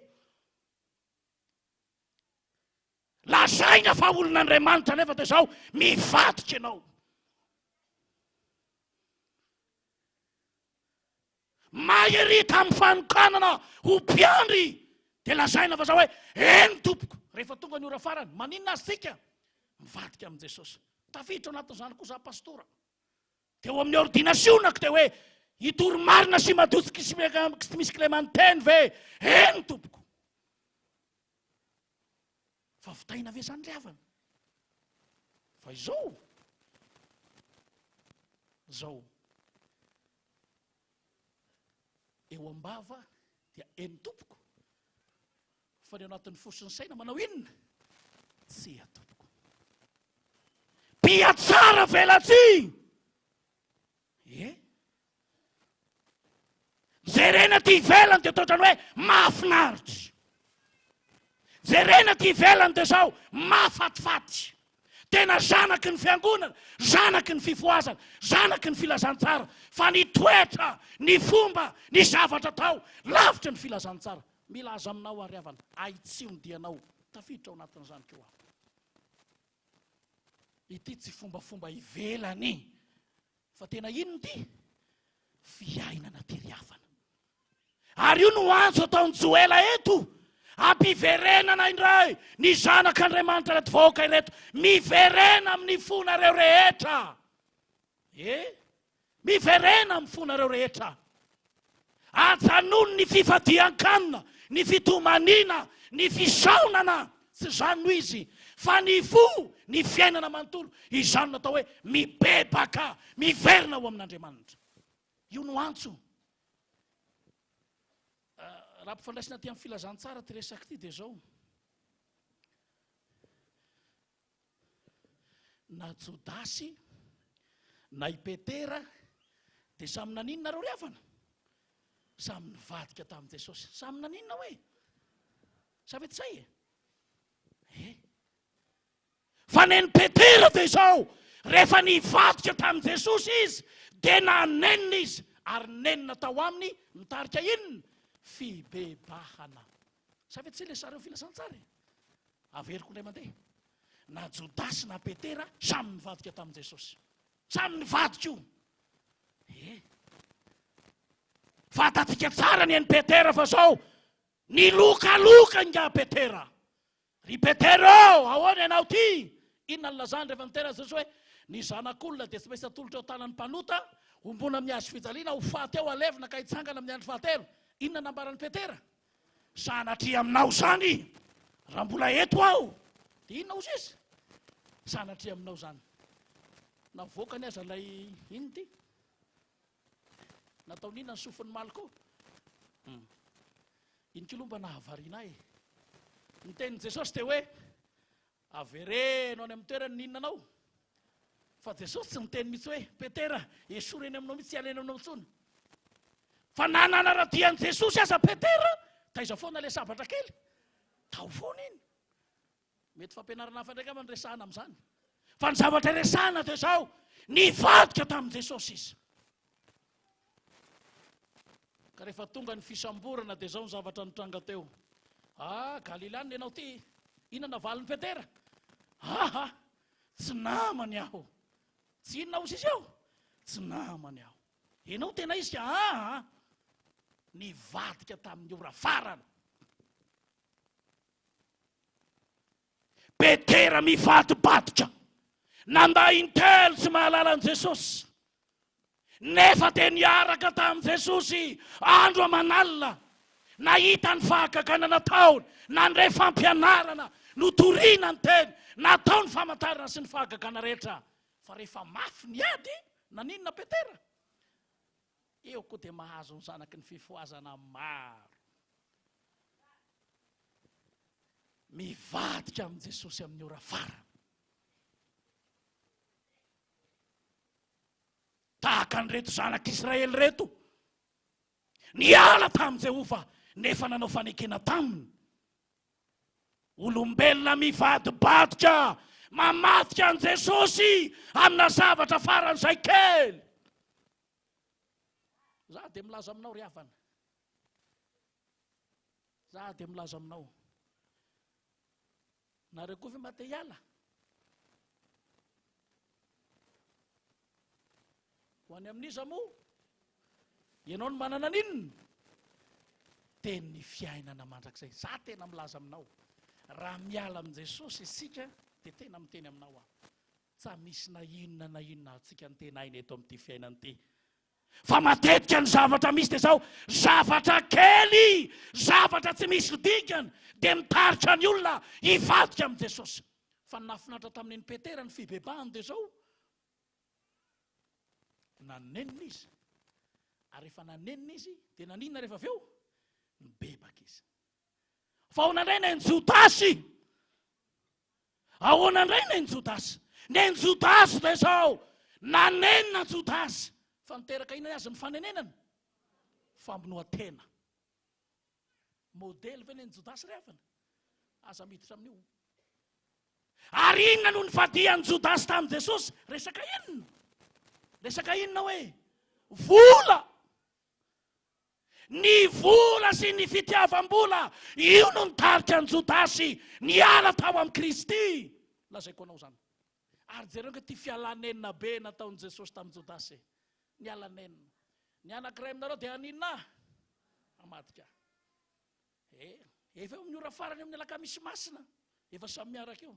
Lazaina fa olon'Andriamanitra nefa dia izao mivadika ianao. Maherita amin'ny fanokanana ho mpiandry dia lazaina fa zao hoe eny tompoko rehefa tonga ny ora farany maninona azy tsika mivadika amin'i Jesosy. Tafiditra ao anatin'izany koa za pastora. Teo amin'ny ordinasionako dia hoe hitory marina sy madio tsy misy kilema ny teny ve? Eny tompoko. Fa vitaina ve izany ry havana? Fa izao, izao, eo am-bava dia eny tompoko, fa ny ao anatin'ny fo sy ny saina manao inona? Tsia tompoko. Mpihatsara velatsihy! E? Jerena aty ivelany dia toa hoe mahafinaritra. Jerena aty ivelany dia zao mahafatifaty. Tena zanaky ny fiangonana, zanaky ny fifohazana, zanaky ny filazantsara. Fa ny toetra, ny fomba, ny zavatra atao, lavitra ny filazantsara. Milaza aminao ary havana, ahitsio ny dianao, tafiditra ao anatin'izany koa aho. Ity tsy fombafomba ivelany fa tena inona ity? Fiainana tery havana. Ary io no antso ataon'i Joela eto, ampiverenana indray ny zanak'Andriamanitra ireto vahoaka ireto, miverena amin'ny fonareo rehetra. E? Miverena amin'ny fonareo rehetra. Ajanony ny fifadian-kanina, ny fitomaniana, ny fisaonana. Tsy izany no izy, fa ny fo, ny fiainana manontolo. Izany no atao hoe mibebaka, miverina ho amin'Andriamanitra. Io no antso. Raha ampifandraisina aty amin'ny filazantsara ity resaka ity dia izao. Na Jodasy na i Petera dia samy naninona nareo ry havana? Samy nivadika tamin'i Jesosy. Samy naninona hoe? Sa ve tsy zay e? Eh? Fa nen'i Petera dia izao, rehefa nivadika tamin'i Jesosy izy dia nanenina izy ary nenina tao aminy mitarika inona? Fibebahana. Sa ve tsy ilay sary eo filazantsara e? Averiko indray mandeha. Na Jodasy na Petera samy nivadika tamin'i Jesosy. Samy nivadika io. Eh. Fantatsika tsara ny an'i Petera fa zao nilokaloka ingahy Petera. Ry Petera ô, ahoana ianao ty? Inona ny lazany rehefa nitera Jesosy hoe. Ny Zanak'olona dia tsy maintsy atolotra eo an-tanan'ny mpanota, homboana amin'ny hazo fijaliana, ho faty ao, halevina ka hitsangana amin'ny andro fahatelo. Inona nambaran'i Petera? Sanatria aminao izany, raha mbola eto aho. Dia inona hozy izy? Sanatria aminao izany. Navoakany aza ilay inona ity? Nataony inona ny sofin'i Malko? Hmm. Iny koa aloha mba nahavariana ahy e. Ny tenin'i Jesosy dia hoe, Avereno any amin'ny toerany ny inona anao. Fa Jesosy tsy niteny mihitsy hoe, Petera, esory eny aminao mihitsy, tsy hiala eny aminao intsony. Fa na nanara-dia an'i Jesosy aza Petera, taiza foana ilay sabatra kely? Tao foana iny. Mety fampianarana hafa indray angamba no resahana amin'izany. Fa ny zavatra resahana dia izao, nivadika tamin'i Jesosy izy. Ka rehefa tonga ny fisamborana dia izao ny zavatra nitranga teo. Ah, Galileana ianao ity. Inona navalin'i Petera? Aha, tsy namany aho. Tsy inona hozy izy eo? Tsy namany aho. Ianao tena izy ka aha. Nivadika tamin'ny ora farany. Petera mivadibadika, nandà intelo tsy mahalala an'i Jesosy, nefa dia niaraka tamin'i Jesosy andro aman'alina, nahita ny fahagagana nataony, nandre fampianarana, notorina ny teny, natao ny famantarana sy ny fahagagana rehetra. Fa rehefa mafy ny ady, naninona Petera? Eo koa dia mahazo ny zanaky ny fifohazana maro. Mivadika amin'i Jesosy amin'ny ora farany. Tahaka an'ireto zanak'Israely ireto, niala tamin'i Jehovah nefa nanao fanekena taminy. Olombelona mivadibadika, mamadika an'i Jesosy amina zavatra faran'izay kely. Za dia milaza aminao ry havana. Za dia milaza aminao. Nareo koa ve mba te hiala? Ho any amin'iza moa? Ianao no manana an'inona? Tenin'ny fiainana mandrakizay. Za tena milaza aminao. Raha miala amin'i Jesosy isika dia tena miteny aminao aho. Tsa misy na inona na inona azontsika antenaina eto amin'ity fiainana ity. Fa matetika ny zavatra misy dia izao, zavatra kely, zavatra tsy misy dikany dia mitarika ny olona hivadika amin'i Jesosy. Fa ny nahafinaritra tamin'iny Petera ny fibebahany dia izao, nanenina izy. Ary rehefa nanenina izy dia naninona rehefa avy eo? Nibebaka izy. Fa ahoana indray ny an'i Jodasy? Ahoana indray nen'i Jodasy? Nen'i Jodasy dia izao, nanenina Jodasy. Fa niteraka inona azy ny fanenenana? Famonoan-tena. Modely ve nen'i Jodasy ry havana? Aza miditra amin'io. Ary inona no nifadian'i Jodasy tamin'i Jesosy? Resaka inona? Resaka inona hoe? Vola! Ny vola sy ny fitiavam-bola, io no nitarika an'i Jodasy niala tao amin'i Kristy. Lazaiko anao izany. Ary jereo ange ity fiala-nenina be nataon'i Jesosy tamin'i Jodasy e. Niala nenina. Ny anankiray aminareo dia haninona ahy? Hamadika ahy. E, efa eo amin'ny ora farany eo amin'ny alakamisy masina, efa samy miaraka eo.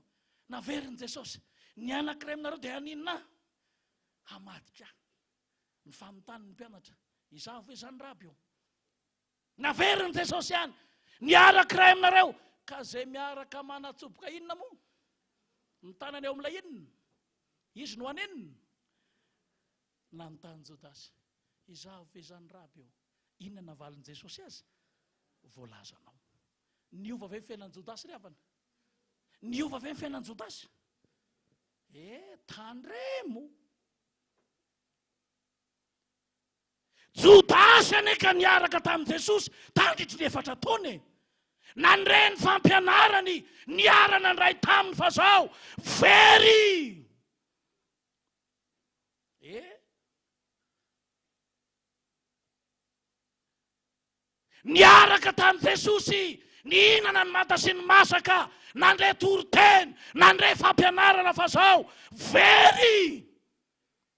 Naverin'i Jesosy. Ny anankiray aminareo dia haninona ahy? Hamadika ahy. Nifanontany ny mpianatra, Izaho ve izany Raby ô? Naverin'i Jesosy ihany, Miaraka iray aminareo, ka izay miaraka manatsoboka inona moa? Ny tanany eo amin'ilay inona? Izy no haninona? Nanontany Jodasy, Izaho ve izany Raby ô? Inona navalin'i Jesosy azy? Voalazanao. Niova ve ny fiainan'i Jodasy ry havana? Niova ve ny fiainan'i Jodasy? Eh, tandremo! Jodasy anie ka niaraka tamin'i Jesosy tandritry ny efatra taona e! Nandre ny fampianarany, niara-nandray taminy fa zao, very! E! Niaraka tamin'i Jesosy, nihinana ny manta sy ny masaka, nandre toriteny, nandre fampianarana fa zao, very!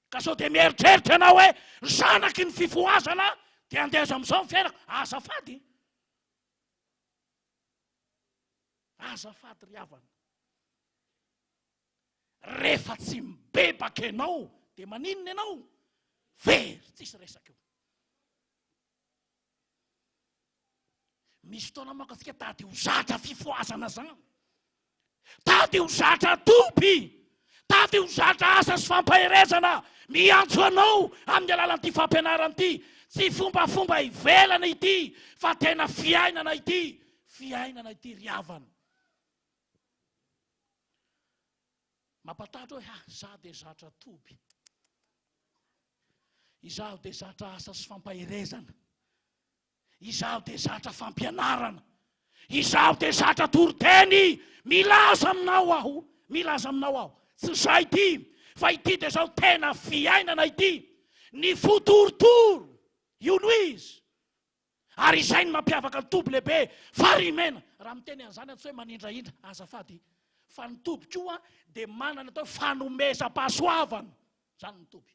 Ka sao dia mieritreritra ianao hoe zanaky ny fifohazana dia andeha amin'izao ny fiainako. Azafady. Azafady ry havana. Rehefa tsy mibebaka ianao dia maninona ianao? Very, tsisy resaka eo. Misy fotoana manko antsika tady ho zatra fifohazana zany. Tady ho zatra toby. Tady ho zatra asa sy fampaherezana. Miantso anao amin'ny alalan'ity fampianarana ity. Tsy fombafomba ivelany ity fa tena fiainana ity. Fiainana ity ry havana. Mampatahotra hoe ha, za dia zatra toby. Izaho dia zatra asa sy fampaherezana. Izaho dia zatra fampianarana. Izaho dia zatra toriteny. Milaza aminao aho, milaza aminao aho. Tsy izay ity, fa ity dia izao tena fiainana ity. Ny fo torotoro, io no izy. Ary izay no mampiavaka ny toby lehibe Farihimena. Raha miteny an'izany aho tsy hoe manindrahindra, azafady, fa ny toby koa dia manana atao hoe fanomezam-pahasoavana. Izany ny toby.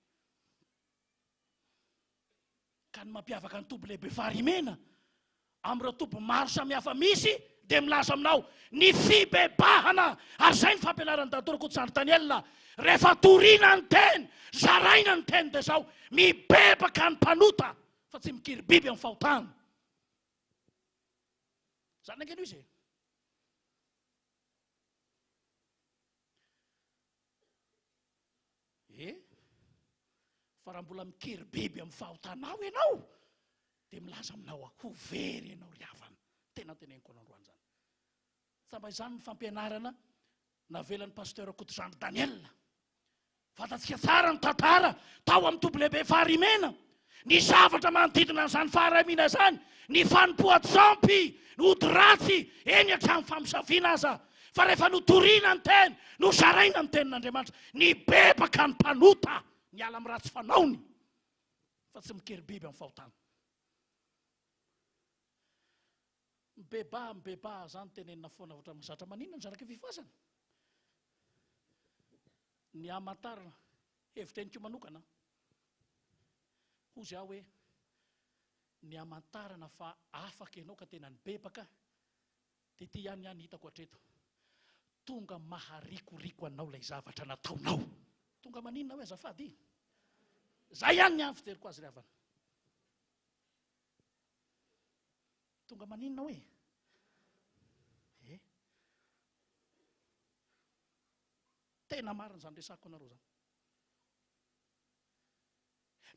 Ka ny mampiavaka ny toby lehibe Farihimena amin'ireo toby maro samihafa misy dia milaza aminao ny fibebahana, ary izay ny fampianaran'i Dadatoa Rakotosandry Daniel, rehefa torina ny teny, zaraina ny teny dia izao, mibebaka ny mpanota fa tsy mikiry biby amin'ny fahotana. Izany ange no izy e. E, fa raha mbola mikiry biby amin'ny fahotanao ianao, dia milaza aminao aho, ho very ianao ry havana. Tena teneniko anao androany izany. Tsy mba izany ny fampianarana navelan'ny Pasteur Kotozandry Daniel. Fantatsika tsara ny tantara tao amin'ny toby lehibe Farimena. Ny zavatra manodidina an'izany faharamina izany, ny fanompoan-tsampy, ny ody ratsy, eny hatramin'ny famosaviana aza. Fa rehefa notorina ny teny, nozaraina ny tenin'Andriamanitra, nibebaka ny mpanota, niala amin'ny ratsy fanaony, fa tsy mikiribiby amin'ny fahotana. Mibebaha, mibebaha, zany tenenina foana ohatra mahazatra. Maninona ny zanaka fifazana? Ny hamantarana, heviteniko manokana, hozy aho hoe, ny hamantarana fa afaka ianao ka tena nibebaka, dia ity ihany ihany hitako hatreto. Tonga maharikoriko anao ilay zavatra nataonao. Tonga maninona hoe azafady? Zay ihany ny hany fijeriko azy ry havana. Tonga maninona hoe? Eh. Tena marina izany resako anareo izany.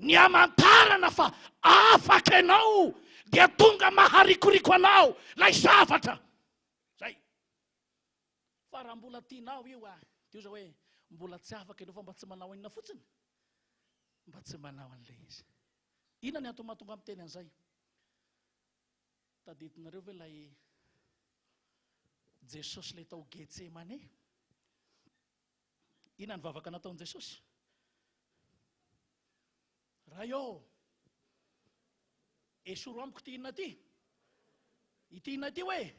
Ny hamantarana fa afaka ianao dia tonga maharikoriko anao ilay zavatra. Zay. Fa raha mbola tianao io ah, dia oza hoe mbola tsy afaka ianao fa mba tsy manao inona fotsiny. Mba tsy manao an'ilay izy. Inona ny antony mahatonga miteny an'izay? Tadidinareo ve ilay Jesosy ilay tao Getsemane? Inona ny vavaka nataon'i Jesosy? Ray ô, esoro amiko ity inona ity? Ity inona ity hoe?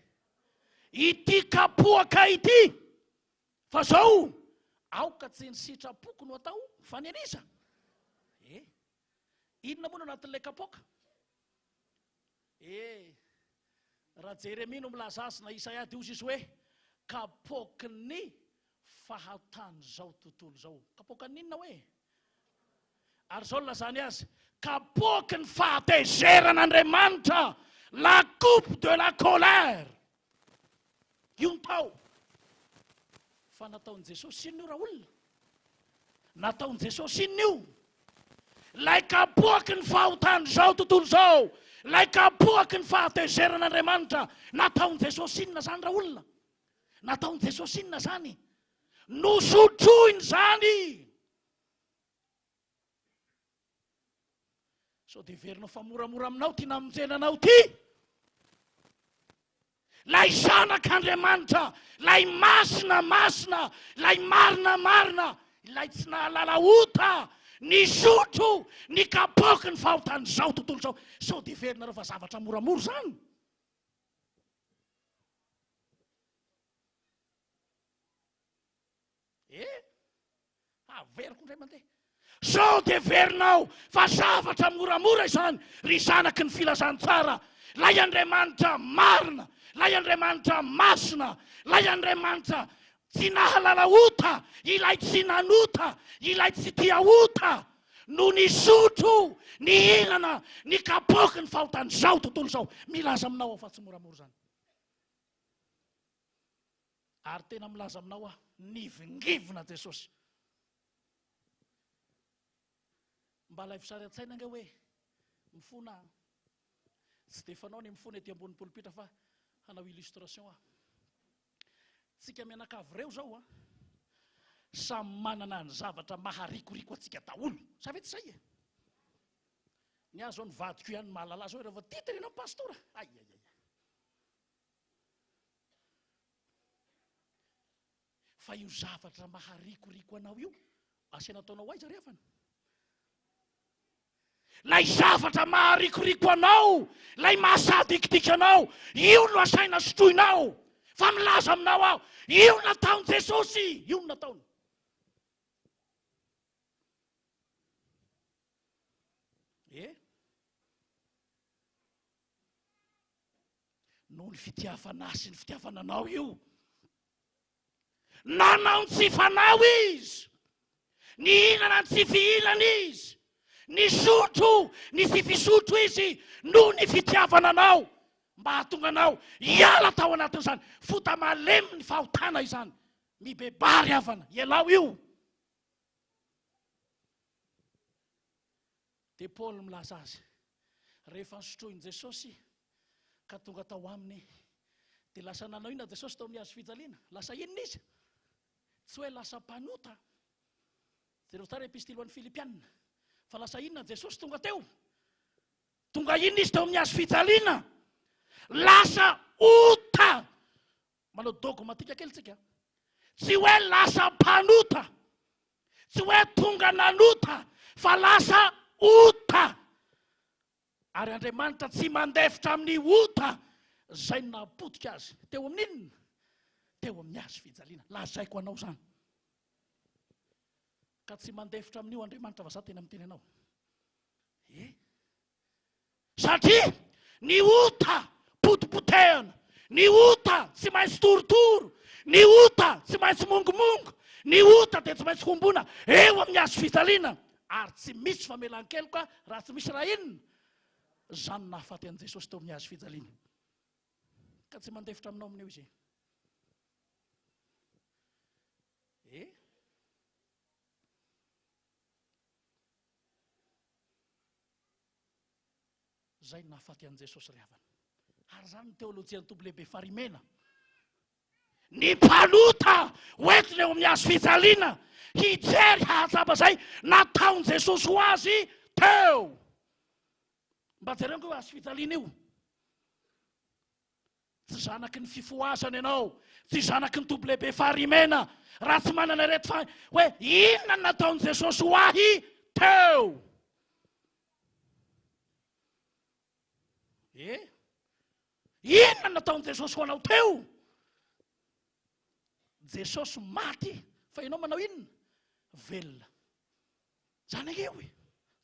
Ity kapoaka ity! Fa zao, aoka tsy ny sitrapoko no atao fa ny an'iza? Eh, inona moa no anatin'ilay kapoaka? Eh, raha Jeremia no milaza azy na Isaia dia hozy izy hoe kapoaky ny fahatan'izao tontolo izao. Kapoakan'ny inona hoe? Ary izao no lazany azy, kapoaky ny fahatezeran'Andriamanitra, la coupe de la colère. Io ny tao. Fa nataon'i Jesosy inona io raolona? Nataon'i Jesosy inona io? Ilay kapoaky ny fahotan'izao tontolo izao, ilay kapoaky ny fahatezeran'Andriamanitra, nataon'i Jesosy inona izany raolona? Nataon'i Jesosy inona izany? Nosotroiny izany. Sao dia heverinao fa moramora aminao ity namonjena anao ity? Ilay zanak'Andriamanitra, ilay masina masina, ilay marina marina, ilay tsy nahalala ota, nisotro ny kapoaky ny fahotan'izao tontolo izao. Sao dia heverinareo fa zavatra moramora izany? Eh? Averiko indray mandeha. Sao dia heverinao fa zavatra moramora izany, ry zanaky ny filazantsara, ilay Andriamanitra marina, ilay Andriamanitra masina, ilay Andriamanitra. Tsy nahalala ota, ilay tsy nanota, ilay tsy tia ota, no nisotro, nihinana ny kapoaky ny fahotan'izao tontolo izao. Milaza aminao aho fa tsy moramora izany. Ary tena milaza aminao aho, nivingivina Jesosy. Mba alaivo sary an-tsaina ange hoe mifona an. Tsy dia fanao ny mifona ety ambony polipitra fa hanao illustration aho. Tsika mianakavy ireo izao an, samy manana ny zavatra maharikoriko antsika daholo. Sa ve tsy izay e? Ny ahy izao ny vadiko ihany no mahalala azy hoe rehefa tia tenenan'ny pastora. Ay ay ay. Fa io zavatra maharikoriko anao io, asaina ataonao aiza ry havana? Ilay zavatra maharikoriko anao, ilay mahasadikidiky anao, io no asaina sotroinao. Fa milaza aminao aho, io nataon'i Jesosy, io no nataony. Eh? Noho ny fitiavana ahy sy ny fitiavana anao io. Nanao ny tsy fanao izy. Nihinana ny tsy fihinana izy. Nisotro ny tsy fisotro izy noho ny fitiavana anao. Mba hahatonga anao hiala tao anatin'izany fota-malemy ny fahotana izany. Mibebaha ry havana, ialao io. Dia Paoly milaza azy, rehefa nosotroin'i Jesosy ka tonga tao aminy, dia lasa nanao inona Jesosy tao amin'ny hazo fijaliana? Lasa inona izy? Tsy hoe lasa mpanota. Jereo tsara epistily ho an'ny Filipiana. Fa lasa inona Jesosy tonga teo? Tonga inona izy teo amin'ny hazo fijaliana? Lasa ota. Manao dogmatika kely tsika. Tsy hoe lasa mpanota. Tsy hoe tonga nanota fa lasa ota. Ary Andriamanitra tsy mandefitra amin'ny ota izay nahapotika azy. Teo amin'ny inona? Teo amin'ny hazo fijaliana. Lazaiko anao izany. Ka tsy mandefitra amin'io Andriamanitra fa za tena miteny anao. Eh? Satria ny ota potipotehana, ny ota tsy maintsy torotoro, ny ota tsy maintsy mongomongo, ny ota dia tsy maintsy hombona eo amin'ny hazo fijaliana, ary tsy misy famelan-keloka raha tsy misy raha inona. Izany no nahafaty an'i Jesosy teo amin'ny hazo fijaliana. Ka tsy mandefitra aminao amin'io izy. Eh? Izay no nahafaty an'i Jesosy ry havana. Ary izany ny teolojian'ny Tompo lehibe Farimena. Ny mpanota hoentina eo amin'ny hazo fijaliana hijery hahatsapa izay nataon'i Jesosy ho azy teo. Mba jereo ange io hazo fijaliana io. Tsy zanaky ny fifohazana ianao, tsy zanaky ny Tompo lehibe Farimena, raha tsy manana ireto fa hoe inona no nataon'i Jesosy ho ahy teo. Eh? Inona no nataon'i Jesosy ho anao teo? Jesosy maty fa ianao manao inona? Velona. Zany ange io e.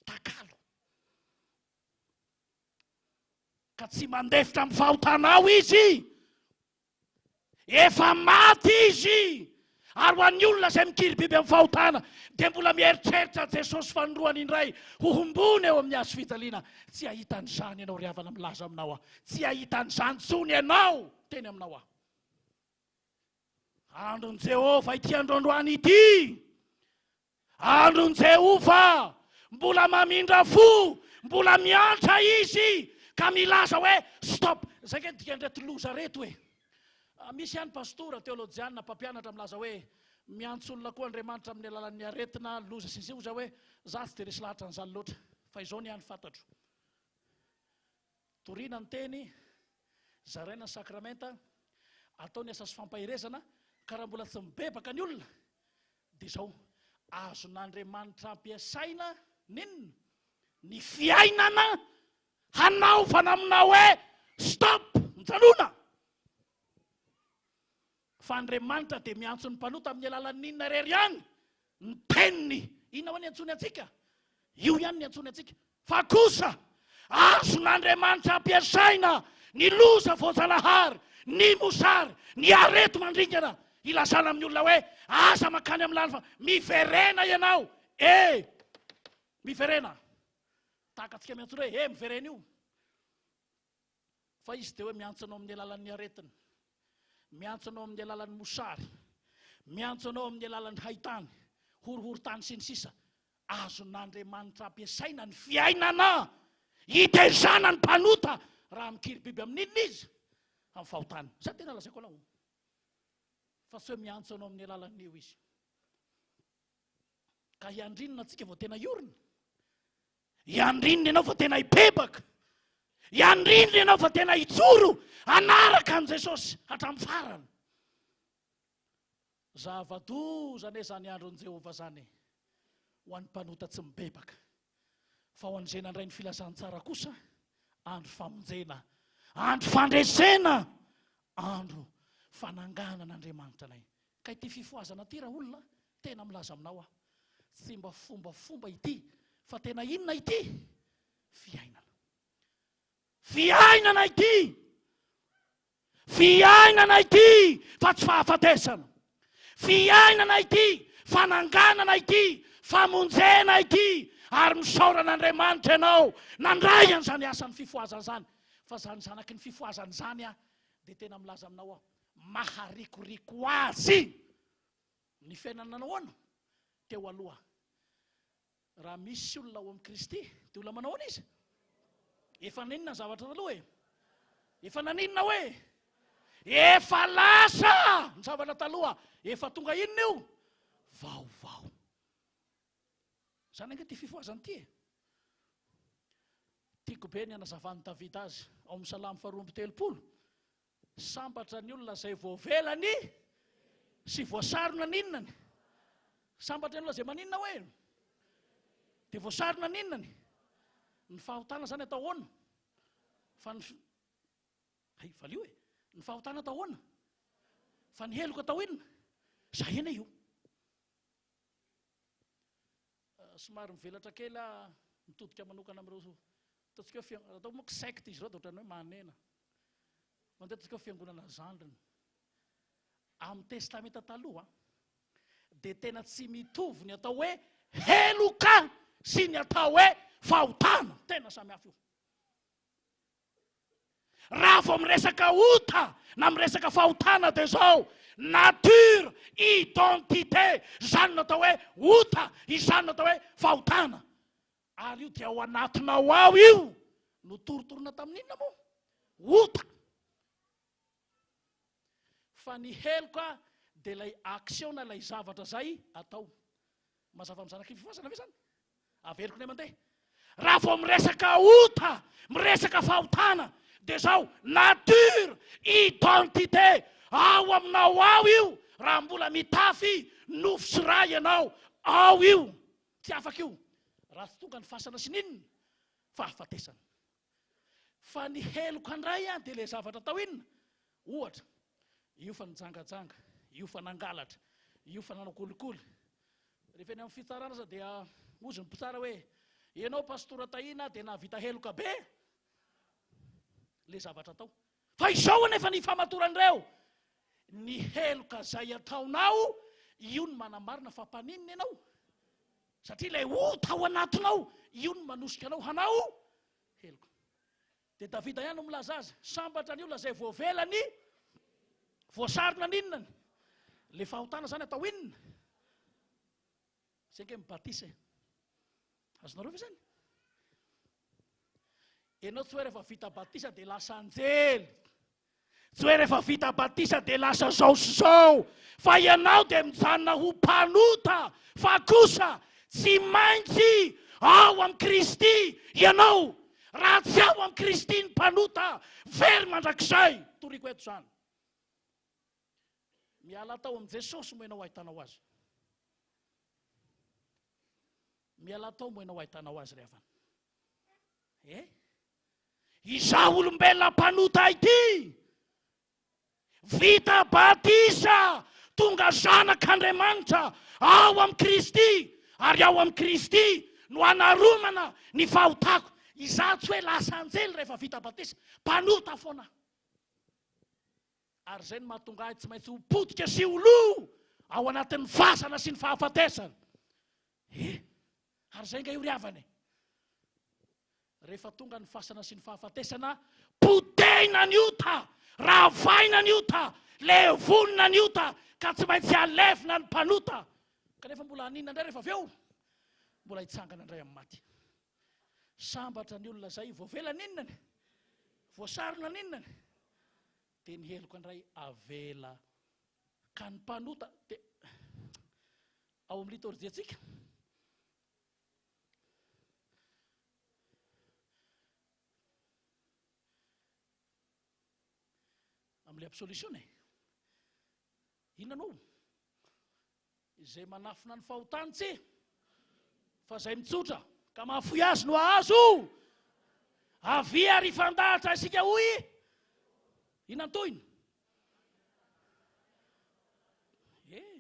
Takalo. Ka tsy mandefitra amin'ny fahotanao izy. Efa maty izy. Ary ho an'ny olona izay mikiribiby amin'ny fahotana, dia mbola mieritreritra Jesosy fanindroany indray hohomboana eo amin'ny hazo fijaliana. Tsy hahita an'izany ianao ry havana milaza aminao aho. Tsy hahita an'izany intsony ianao, teny aminao aho. Andron'i Jehovah ity androandroany ity. Andron'i Jehovah, mbola mamindra fo, mbola miantra Izy, ka milaza hoe stop. Izay ange ny dikan'ireto loza ireto e. Ah, misy ihany pastora, teolojiana, mpampianatra milaza hoe miantso olona koa Andriamanitra amin'ny alalan'ny aretina, loza sy ny sisa. Hoy izaho hoe, za tsy dia resy lahatra an'izany loatra, fa izao ny hany fantatro. Torina ny teny, zaraina ny sakramenta, atao ny asa sy fampaherezana, ka raha mbola tsy mibebaka ny olona, dia izao, azon'Andriamanitra ampiasaina n'inona? Ny fiainana hanaovana aminao hoe stop, mijanona! Fa Andriamanitra dia miantso ny mpanota amin'ny alalan'ny inona irery ihany? Ny teniny. Inona ho'a ny antsoiny antsika? Io ihany ny antsoiny antsika. Fa kosa, azon'Andriamanitra ampiasaina ny loza voajanahary, ny mosary, ny areti-mandringana. Ilazana amin'ny olona hoe aza mankany amin'ny lalana fa miverena ianao e! Miverena. Tahaka antsika miantso hoe e miverena io. Fa izy dia hoe miantso anao amin'ny alalan'ny aretina, miantso anao amin'ny alalan'ny mosary, miantso anao amin'ny alalan'ny haitany, horohorontany sy ny sisa. Azon'Andriamanitra ampiasaina ny fiainana hitezana ny mpanota raha mikiribiby amin'inona izy? Amin'ny fahotany. Izay tena lazaiko anao. Fa tsy hoe miantso anao amin'ny alalan'io izy. Ka hiandrinina antsika vao tena hiorina. Hiandrinina ianao vao tena hibebaka. Hiandrinina ianao vao tena hijoro hanaraka an'i Jesosy hatramin'ny farany. Zava-doza anie izany andron'i Jehovah izany e, ho an'ny mpanota tsy mibebaka. Fa ho an'izay nandray ny filazantsara kosa, andro famonjena, andro fandresena, andro fananganan'Andriamanitra anay. Ka ity fifohazana ity raolona, tena milaza aminao aho, tsy mba fombafomba ity, fa tena inona ity? Fiainana. Fiainana ity! Fiainana ity fa tsy fahafatesana. Fiainana ity, fananganana ity, famonjena ity, ary misaora an'Andriamanitra ianao nandray an'izany asan'ny fifohazana izany. Fa izany zanaky ny fifohazana izany aho dia tena milaza aminao aho, maharikoriko azy ny fiainana nahoana teo aloha. Raha misy olona ao amin'i Kristy, dia olona manao ahoana izy? Efa naninona ny zavatra taloha e? Efa naninona hoe? Efa lasa ny zavatra taloha, efa tonga inona io? Vaovao. Izany ange ity fifohazana ity e. Tiako be ny hanazavan'i Davida azy ao amin'ny Salamo faharoa 32. Sambatra ny olona izay voavela ny sy voasarona ny inona ny. Sambatra ny olona izay maninona hoe? Dia voasarona ny inona ny? Ny fahotana izany atao ahoana? Fa ny hay valio e. Ny fahotana atao ahoana? Fa ny heloka atao inona? Zay anie io. Somary mivelatra kely aho mitodika manokana amin'ireo ataontsika hoe fian- atao manko secte izy ireo dia ohatran'ny hoe manena. Fa andeha ataontsika hoe fiangonana zandriny. Amin'ny testamenta taloha dia tena tsy mitovy ny atao hoe heloka sy ny atao hoe fahotana. Tena samy hafa io. Raha vao miresaka ota na miresaka fahotana dia izao, nature, identité, izany no atao hoe ota, izany no atao hoe fahotana. Ary io dia ao anatinao ao io, notorotorona tamin'inona moa? Ota. Fa ny heloka dia ilay action na ilay zavatra izay atao. Mazava amin'ny zanaky ny fifohazana ve izany? Averiko indray mandeha. Raha vao miresaka ota, miresaka fahotana, dia izao, nature, identité, ao aminao ao io, raha mbola mitafy nofo sy ra ianao, ao io. Tsy afaka io. Raha tsy tonga ny fasana sy ny inona? Fahafatesana. Fa ny heloka indray an, dia ilay zavatra atao inona? Ohatra, io fa nijangajanga, io fa nangalatra, io fa nanao kolikoly. Rehefa eny amin'ny fitsarana aza dia hozy ny mpitsara hoe, ianao Pastora Tahina dia nahavita heloka be ilay zavatra atao. Fa izao anefa ny ifamatoran'ireo, ny heloka izay ataonao, io no manamarina fa mpaninona ianao. Satria ilay ota ao anatinao, io no manosika anao hanao heloka. Dia Davida ihany no milaza azy, sambatra ny olona izay voavela ny, voasarona ny inona ny? Ilay fahotana izany atao inona? Izay ange ny batisa e. Azonareo ve izany? Ianao tsy hoe rehefa vita batisa dia lasa anjely. Tsy hoe rehefa vita batisa dia lasa zao sy zao, fa ianao dia mijanona ho mpanota, fa kosa tsy maintsy ao amin'i Kristy ianao. Raha tsy ao amin'i Kristy ny mpanota, very mandrakizay. Toriko eto izany. Miala tao amin'i Jesosy moa ianao ahitanao azy. Miala tao moa ianao ahitanao azy ry havana. Eh? Izaho olombelona mpanota ity, vita batisa, tonga zanak'Andriamanitra ao amin'i Kristy, ary ao amin'i Kristy no anaromana ny fahotako. Izaho tsy hoe lasa anjely rehefa vita batisa, mpanota foana aho. Ary izay no mahatonga ahy tsy maintsy ho potika sy ho lo ao anatin'ny fasana sy ny fahafatesana. Eh! Ary izay nga io ry havana e! Rehefa tonga ny fasana sy ny fahafatesana, potehina ny ota, ravaina ny ota, levonina ny ota, ka tsy maintsy alevina ny mpanota. Kanefa mbola haninona indray rehefa avy eo? Mbola hitsangana indray amin'ny maty. Sambatra ny olona izay voavela ny inona? Voasarona ny inona? Dia ny heloka indray avela. Ka ny mpanota dia ao amin'ny litorjiantsika amin'ilay absolution e. Inona no? Izay manafina ny fahotany tsy fa izay mitsotra ka mahafoy azy no hahazo. Avia ary hifandahatra isika hoy inona ny tohiny? Eh.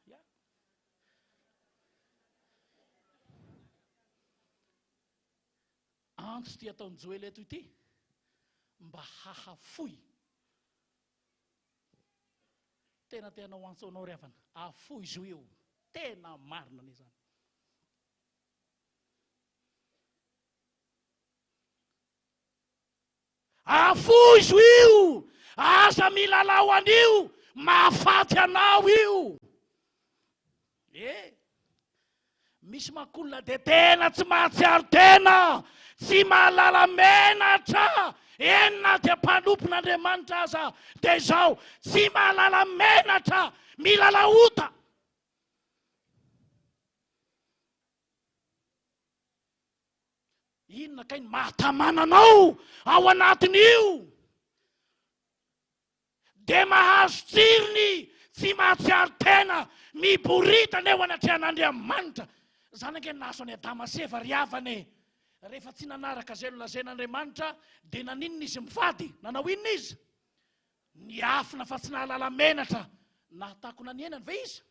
Ya. Antso ity ataon'i Joela eto ity mba hahafoy. Tena te hanao antso anao ry havana. Afoizo io. Tena marina anie izany. Afoizo io! Aza milalao an'io! Mahafaty anao io! Eh! Misy manko olona dia tena tsy mahatsiaro tena, tsy mahalala menatra, eny na dia mpanompon'Andriamanitra aza dia izao, tsy mahalala menatra, milalao ota. Inona kay ny mahatamana anao ao anatin'io? Dia mahazo tsirony, tsy mahatsiaro tena, miboridana eo anatrehan'Andriamanitra. Izany ange no nahazo an'i Adama sy Eva ry havana e! Rehefa tsy nanaraka izay nolazain'Andriamanitra dia naninona izy mivady? Nanao inona izy? Niafina fa tsy nahalala menatra. Nahatakona ny henany ve izy?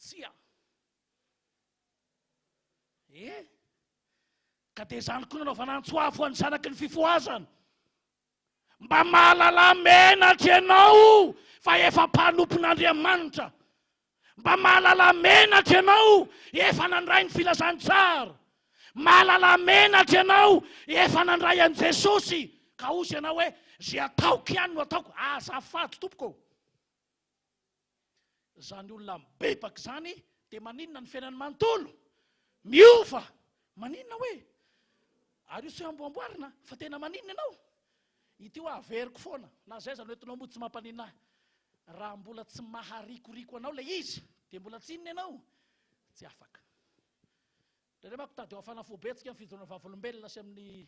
Tsia. Eh! Ka dia izany koa nanaovana antso avo ho an'ny zanaky ny fifohazana. Mba mahalalà menatra ianao fa efa mpanompon'Andriamanitra. Mba mahalalà menatra ianao efa nandray ny filazantsara. Mahalalà menatra ianao efa nandray an'i Jesosy. Ka hozy ianao hoe, izay ataoko ihany no ataoko. Azafady tompoko. Izany olona mibebaka izany dia maninona ny fiainany manontolo? Miova! Maninona hoe? Ary io tsy hoe amboamboarina fa tena maninona ianao? Ity hoe averiko foana, na zay aza no entinao mody tsy mampaninona ahy. Raha mbola tsy maharikoriko anao ilay izy dia mbola tsy inona ianao? Tsy afaka. Indraindray manko tady hafana fo be tsika amin'ny fijoroana vavolombelona sy amin'ny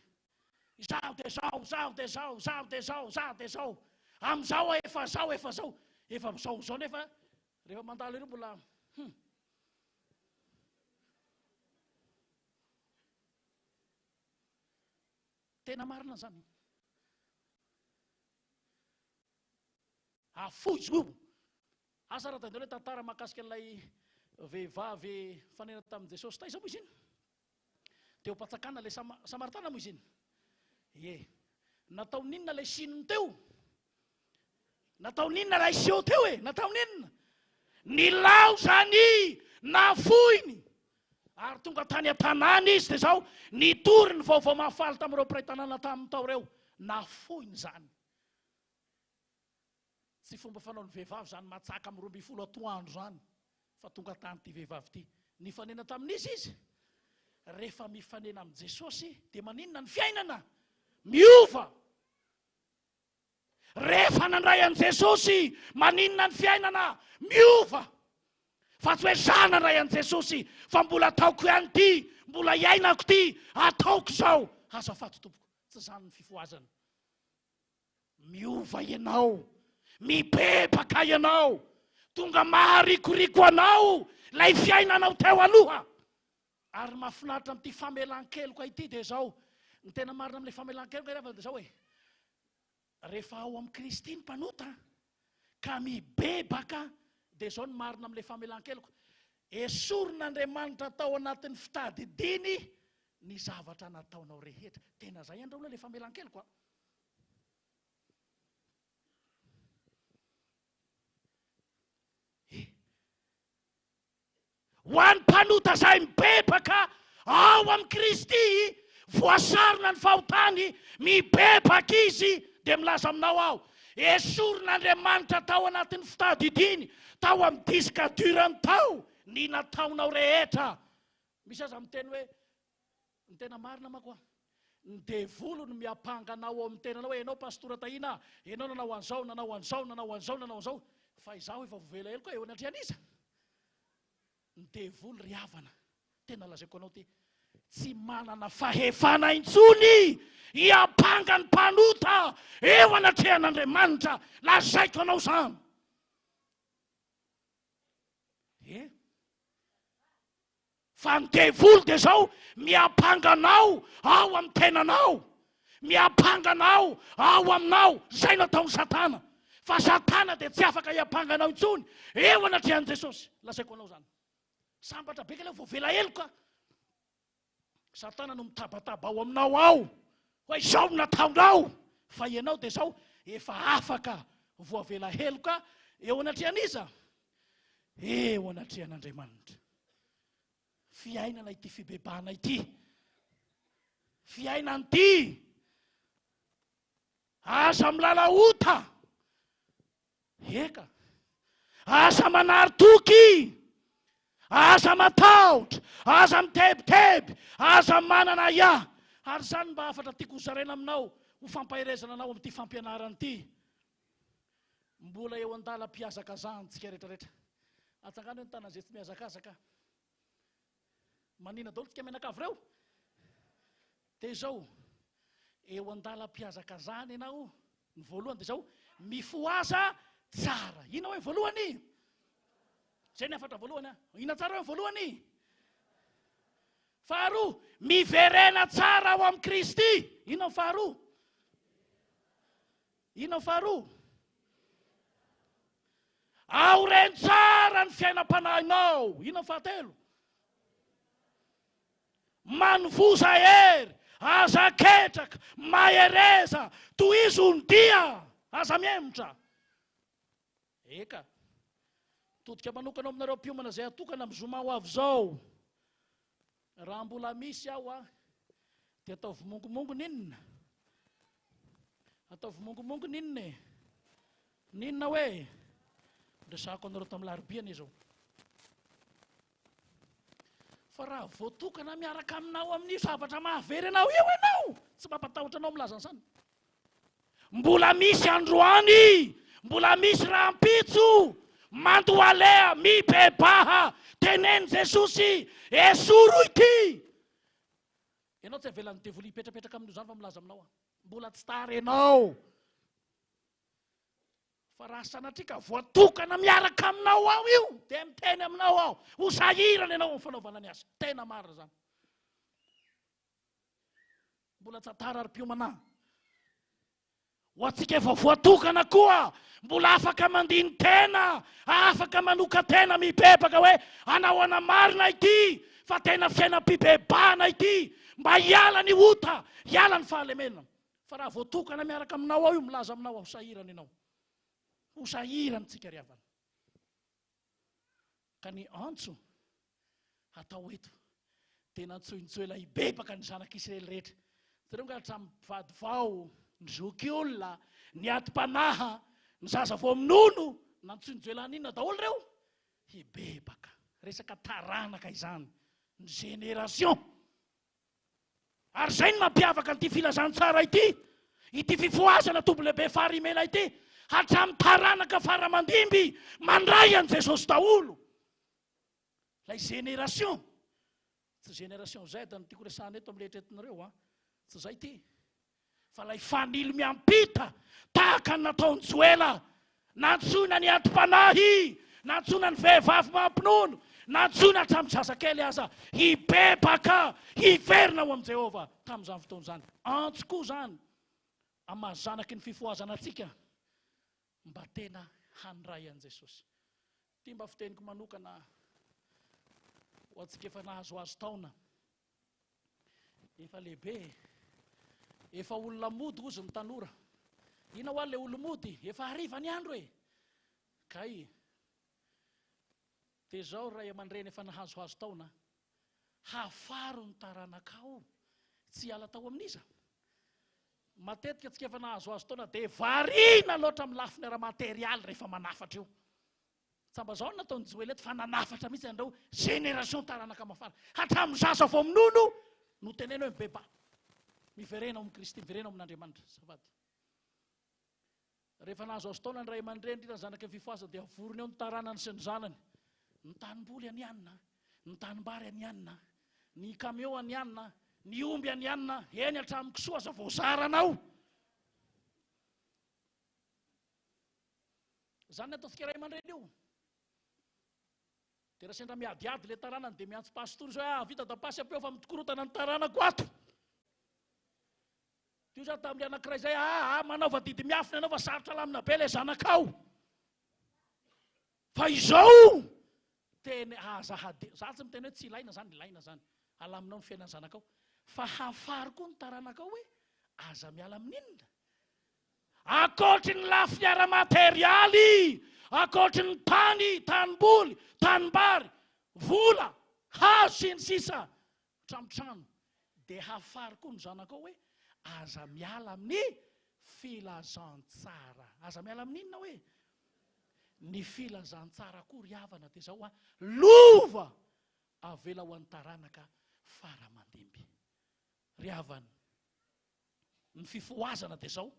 izaho dia izao, izaho dia izao, izaho dia izao, izaho dia izao. Amin'izao aho efa izao, efa izao. Efa izao izao nefa rehefa mandalo ery mbola hum. Tena marina izany. Afoizo io. Asa raha tadidio ilay tantara mahakasika an'ilay vehivavy nifanena tamin'i Jesosy. Taiza moa izy iny? Teo am-patsakana ilay Sama, Samaritana moa izy iny? Ie. Natao n'inona ilay sinony teo? Natao n'inona ilay seho teo e? Natao n'inona? Nilaozany, nafoiny. Ary tonga tany an-tanàna izy dia izao, nitory ny vaovao mahafaly tamin'ireo mpiray tanàna taminy tao ireo. Nafoiny izany. Tsy fomba fanaon'ny vehivavy izany matsaka amin'ny 12 atoandro izany fa tonga tany ity vehivavy ity. Nifanena tamin'iza izy? Rehefa mifanena amin'i Jesosy dia maninona ny fiainana? Miova! Rehefa nandray an'i Jesosy, maninona ny fiainana? Miova! Fa tsy hoe za nandray an'i Jesosy fa mbola ataoko ihany ity, mbola iainako ity, ataoko izao. Azafady tompoko, tsy izany ny fifohazana. Miova ianao, mibebaka ianao, tonga maharikoriko anao ilay fiainanao teo aloha. Ary ny mahafinaritra amin'ity famelan-keloka ity dia izao, ny tena marina amin'ilay famelan-keloka ry havana dia izao e, rehefa ao amin'i Kristy ny mpanota ka mibebaka dia izao ny marina amin'ilay famelan-keloka, esorin'Andriamanitra tao anatin'ny fitadidiany ny zavatra nataonao rehetra. Tena izay ihany raolona ilay famelan-keloka. Ho an'ny mpanota izay mibebaka ao amin'i Kristy, voasarona ny fahotany, mibebaka izy, dia milaza aminao aho, esorin'Andriamanitra tao anatin'ny fitadidiany, tao amin'ny disque dur-ny tao, ny nataonao rehetra. Misy aza miteny hoe, ny tena marina manko an, ny devoly no miampanga anao ao amin'ny tenanao hoe, ianao Pastora Tahiana a, ianao nanao an'izao, nanao an'izao, nanao an'izao, nanao an'izao, fa izaho efa voavela heloka eo anatrehan'iza? Ny devoly ry havana, tena lazaiko anao ity, tsy manana fahefana intsony hiampanga ny mpanota eo anatrehan'Andriamanitra, lazaiko anao izany. E? Fa ny devoly dia izao, miampanga anao ao amin'ny tenanao, miampanga anao ao aminao, izay no ataon'i Satana. Fa Satana dia tsy afaka hiampanga anao intsony eo anatrehan'i Jesosy. Lazaiko anao izany. Sambatra be kay voavela heloka. Satana no mitabataba ao aminao ao hoe izao no nataonao, fa ianao dia izao efa afaka voavela heloka eo anatrehan'iza? Eo anatrehan'Andriamanitra. Fiainana ity fibebahana ity. Fiainana ity. Aza milala ota. Eka. Aza manary toky. Aza matahotra. Aza mitebiteby. Aza manana ahiahy. Ary izany mba hafatra tiako hozaraina aminao ho fampaherezana anao amin'ity fampianarana ity. Mbola eo an-dalam-pihazakazahana tsika rehetrarehetra. Atsangano hoe ny tanan'izay tsy mihazakazaka. Manina daholo tsika mianakavy ireo. Dia izao, eo an-dalam-pihazakazahana ianao, ny voalohany dia izao, mifohaza tsara. Inona hoe ny voalohany? Izay ny hafatra voalohany. Inona tsara hoe ny voalohany? Faharoa, miverena tsara ao amin'i Kristy. Inona ny faharoa? Inona ny faharoa? Aoreno tsara ny fiainam-panahinao. Inona ny fahatelo? Manovoza hery, aza ketraka, mahereza, tohizo ny dia, aza mihemotra. Eka. Mitodika manokana ao aminareo mpiomana izay hatokana amin'ny zoma ho avy izao. Raha mbola misy aho a, dia ataovy mongomongony inona? Ataovy mongomongony inona e? N'inona hoe? Resahako anareo tamin'ny larobia anie izao. Fa raha voatokana miaraka aminao amin'io zavatra mahavery anao io ianao, tsy mampatahotra anao milaza an'izany. Mbola misy androany, mbola misy rahampitso, mandohalea, mibebaha, teneno Jesosy, esoro ity. Ianao tsy avelan'ny devoly hipetrapetraka amin'io izany fa milaza aminao aho. Mbola tsy tara ianao. Fa raha sanatria ka voatokana miaraka aminao ao io, dia miteny aminao aho, ho sahirana ianao amin'ny fanaovana ny asa. Tena marina izany. Mbola tsy tara ry mpiomana. Ho antsika efa voatokana koa, mbola afaka mandini-tena, afaka manokan-tena mibebaka hoe anahoana marina ity fa tena fiainam-pibebahana ity mba hiala ny ota, hiala ny fahalemena. Fa raha voatokana miaraka aminao ao io, milaza aminao aho, sahirana ianao. Ho sahirana tsika ry havana. Ka ny antso hatao eto dia nantsoin'i Joela hibebaka ny zanak'Israely rehetra. Jereo nga hatramin'ny mpivady vao, ny zokiolona, ny adim-panahy, ny zaza vao minono, nantsoin'i Joela haninona daholo ireo? Hibebaka. Resaka taranaka izany, ny génération. Ary izay no mampiavaka an'ity filazantsara ity, ity fifohazana W Farimena ity, hatramin'ny taranaka fara mandimby mandray an'i Jesosy daholo. Ilay génération, tsy génération Z no tiako resahana eto amin'ny eritreretinareo an, tsy izay ity. Fa ilay fanilo miampita tahaka ny nataon'i Joela, nantsoina ny anti-panahy, nantsoina ny vehivavy mampinono, nantsoina hatramin'ny zazakely aza hibebaka, hiverina ho amin'i Jehovah tamin'izany fotoana izany. Antso koa izany amin'ny maha zanaky ny fifohazana antsika mba tena handray an'i Jesosy. Ity mba fiteniko manokana ho antsika efa nahazoazo taona. Efa lehibe e. Efa olona mody hozy ny tanora. Inona hoa le olo mody? Efa hariva ny andro e. Kay. Dia izao ry ray aman-dreny efa nahazohazo taona, hafaro ny taranakao tsy hiala tao amin'iza? Matetika tsika efa nahazohazo taona dia variana loatra amin'ny lafiny ara-materialy rehefa manafatra io. Tsy mba zao no nataon'i Joely eto fa nanafatra mihitsy an'ireo génération taranaka mafana. Hatramin'ny zaza vao minono no teneno hoe mibebaha. Miverena ao amin'i Kristy, miverena ao amin'Andriamanitra. Azafady. Rehefa nahazoazo taona ny ray aman-dreny, indrindra ny zanaky ny fifohazana, dia avorony eo ny taranany sy ny zanany. Ny tanimboly an'i Anna, ny tanimbary an'i Anna, ny kamiô an'i Anna, ny omby an'i Anna, eny hatramin'ny kisoa aza voazaranao. Izany ny ataontsika ray aman-dreny io. Dia raha sendra miadiady ilay taranany dia miantso pastora izy hoe ah vita da pasy ampeo fa mikorotana ny taranako ato. Dia hoy za tamin'ilay anankiray izay ah ah manaova didy miafina ianao fa sarotra lamina be ilay zanakao. Fa izao teny aza hadi za tsy miteny hoe tsy ilaina izany, ilaina izany. Alaminao ny fiainan'ny zanakao. Fa hafaro koa ny taranakao hoe aza miala amin'inona? Ankoatry ny lafiny ara-materialy, ankoatry ny tany, tanimboly, tanimbary, vola, hazo sy ny sisa hatramin'ny trano, dia hafaro koa ny zanakao hoe aza miala amin'ny filazantsara. Aza miala amin'ny inona hoe? Ny filazantsara koa ry havana dia izao an, lova avela ho an'ny taranaka fara aman-dimby. Ry havana, Ny fifohazana dia izao,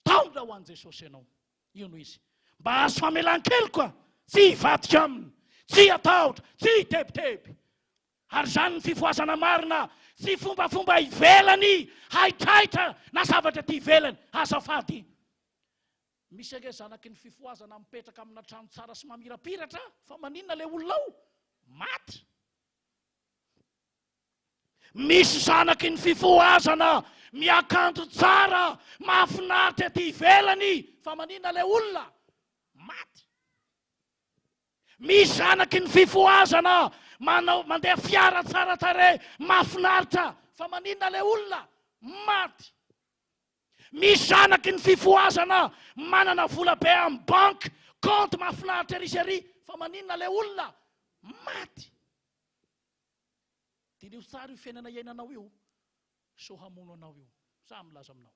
taona ho an'i Jesosy ianao. Io no izy. Mba hahazo famelan-keloka, tsy hivadika aminy, tsy hatahotra, tsy hitebiteby. Ary izany ny fifohazana marina, tsy fombafomba ivelany, haitraitra na zavatra aty ivelany. Azafady. Misy ange zanaky ny fifohazana mipetraka amina trano tsara sy mamirapiratra, fa maninona ilay olona ao? Maty. Misy zanaky ny fifohazana miakanjo tsara, mahafinaritra ety ivelany, fa maninona ilay olona? Maty. Misy zanaky ny fifohazana manao mandeha fiara tsara tarehy, mahafinaritra, fa maninona ilay olona? Maty. Misy zanaky ny fifohazana manana vola be amin'ny banky, compte mahafinaritra ery sy ery, fa maninona ilay olona? Maty. Diniho tsara io fiainana iainanao io sao hamono anao io. Za milaza aminao.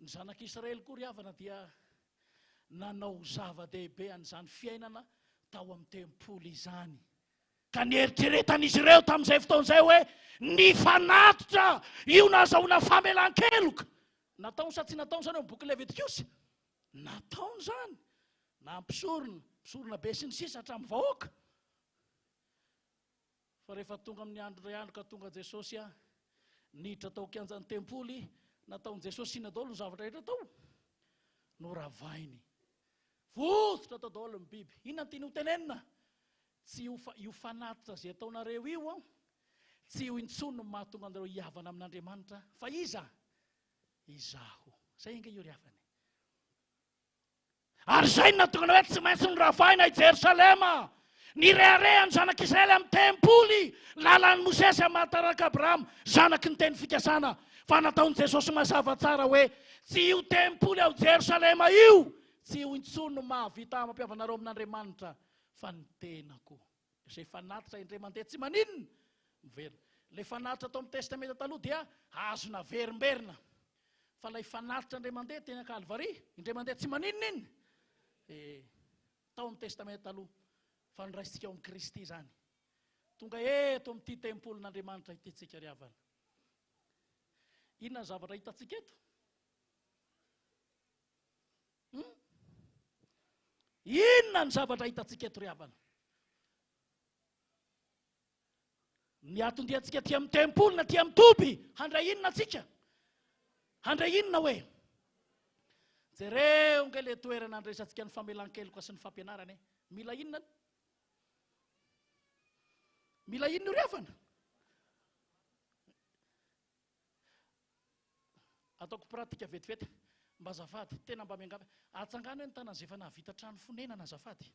Ny zanak'Israely koa ry havana dia nanao zava-dehibe an'izany fiainana tao amin'ny tempoly izany. Ka nieritreretan'izy ireo tamin'izay fotoana izay hoe ny fanatitra io nahazahoana famelan-keloka. Nataony sa tsy nataony izany eo amin'ny boky Levitikosy? Nataony izany. Na mpisorona, mpisorona be sy ny sisa hatramin'ny vahoaka. Fa rehefa tonga amin'ny andro indray andro ka tonga Jesosy a, niditra tao kianjan'ny tempoly, nataon'i Jesosy inona daholo ny zavatra rehetra tao? Noravainy. Votsotra tao daholo ny biby. Inona no tiany ho tenenina? Tsy io, io fanatitra izay ataonareo io an, tsy io intsony no mahatonga anareo hihavana amin'Andriamanitra, fa iza? Izaho. Izay ange io ry havana e. Ary izay no nahatonga ny hoe tsy maintsy noravahina i Jerosalema. Nirehareha ny zanak'Israely amin'ny tempoly, lalan'i Mosesy amin'ny maha taranak'i Abrahama, zanaky ny teny fikasana. Fa nataon'i Jesosy mazava tsara hoe tsy io tempoly ao Jerosalema io, tsy io intsony no mahavita mampihavana anareo amin'Andriamanitra, fa ny tenako. Izay fanatitra indray mandeha tsy maninona, miverina. Ilay fanatitra tao amin'ny Testamenta Taloha dia azo naverimberina. Fa ilay fanatitra indray mandeha teny Kalvary, indray mandeha tsy maninona iny. Eh, tao amin'ny Testamenta Taloha, fa noraisintsika ao amin'i Kristy izany. Tonga eto amin'ity tempolin'Andriamanitra ity tsika ry havana. Inona ny zavatra hitantsika eto? Hmm? Inona ny zavatra hitantsika eto ry havana? Ny atondiantsika aty amin'ny tempoly na aty amin'ny toby, handray inona antsika? Handray inona hoe? Jereo nge le toerana andraisantsika ny famelan-keloka sy ny fampianarana e. Mila inona? Mila inona io ry havana? Ataoko pratique vetivety. Mba azafady, tena mba miangavy. Atsangano hoe ny tanan'izay efa nahavita trano fonenana azafady.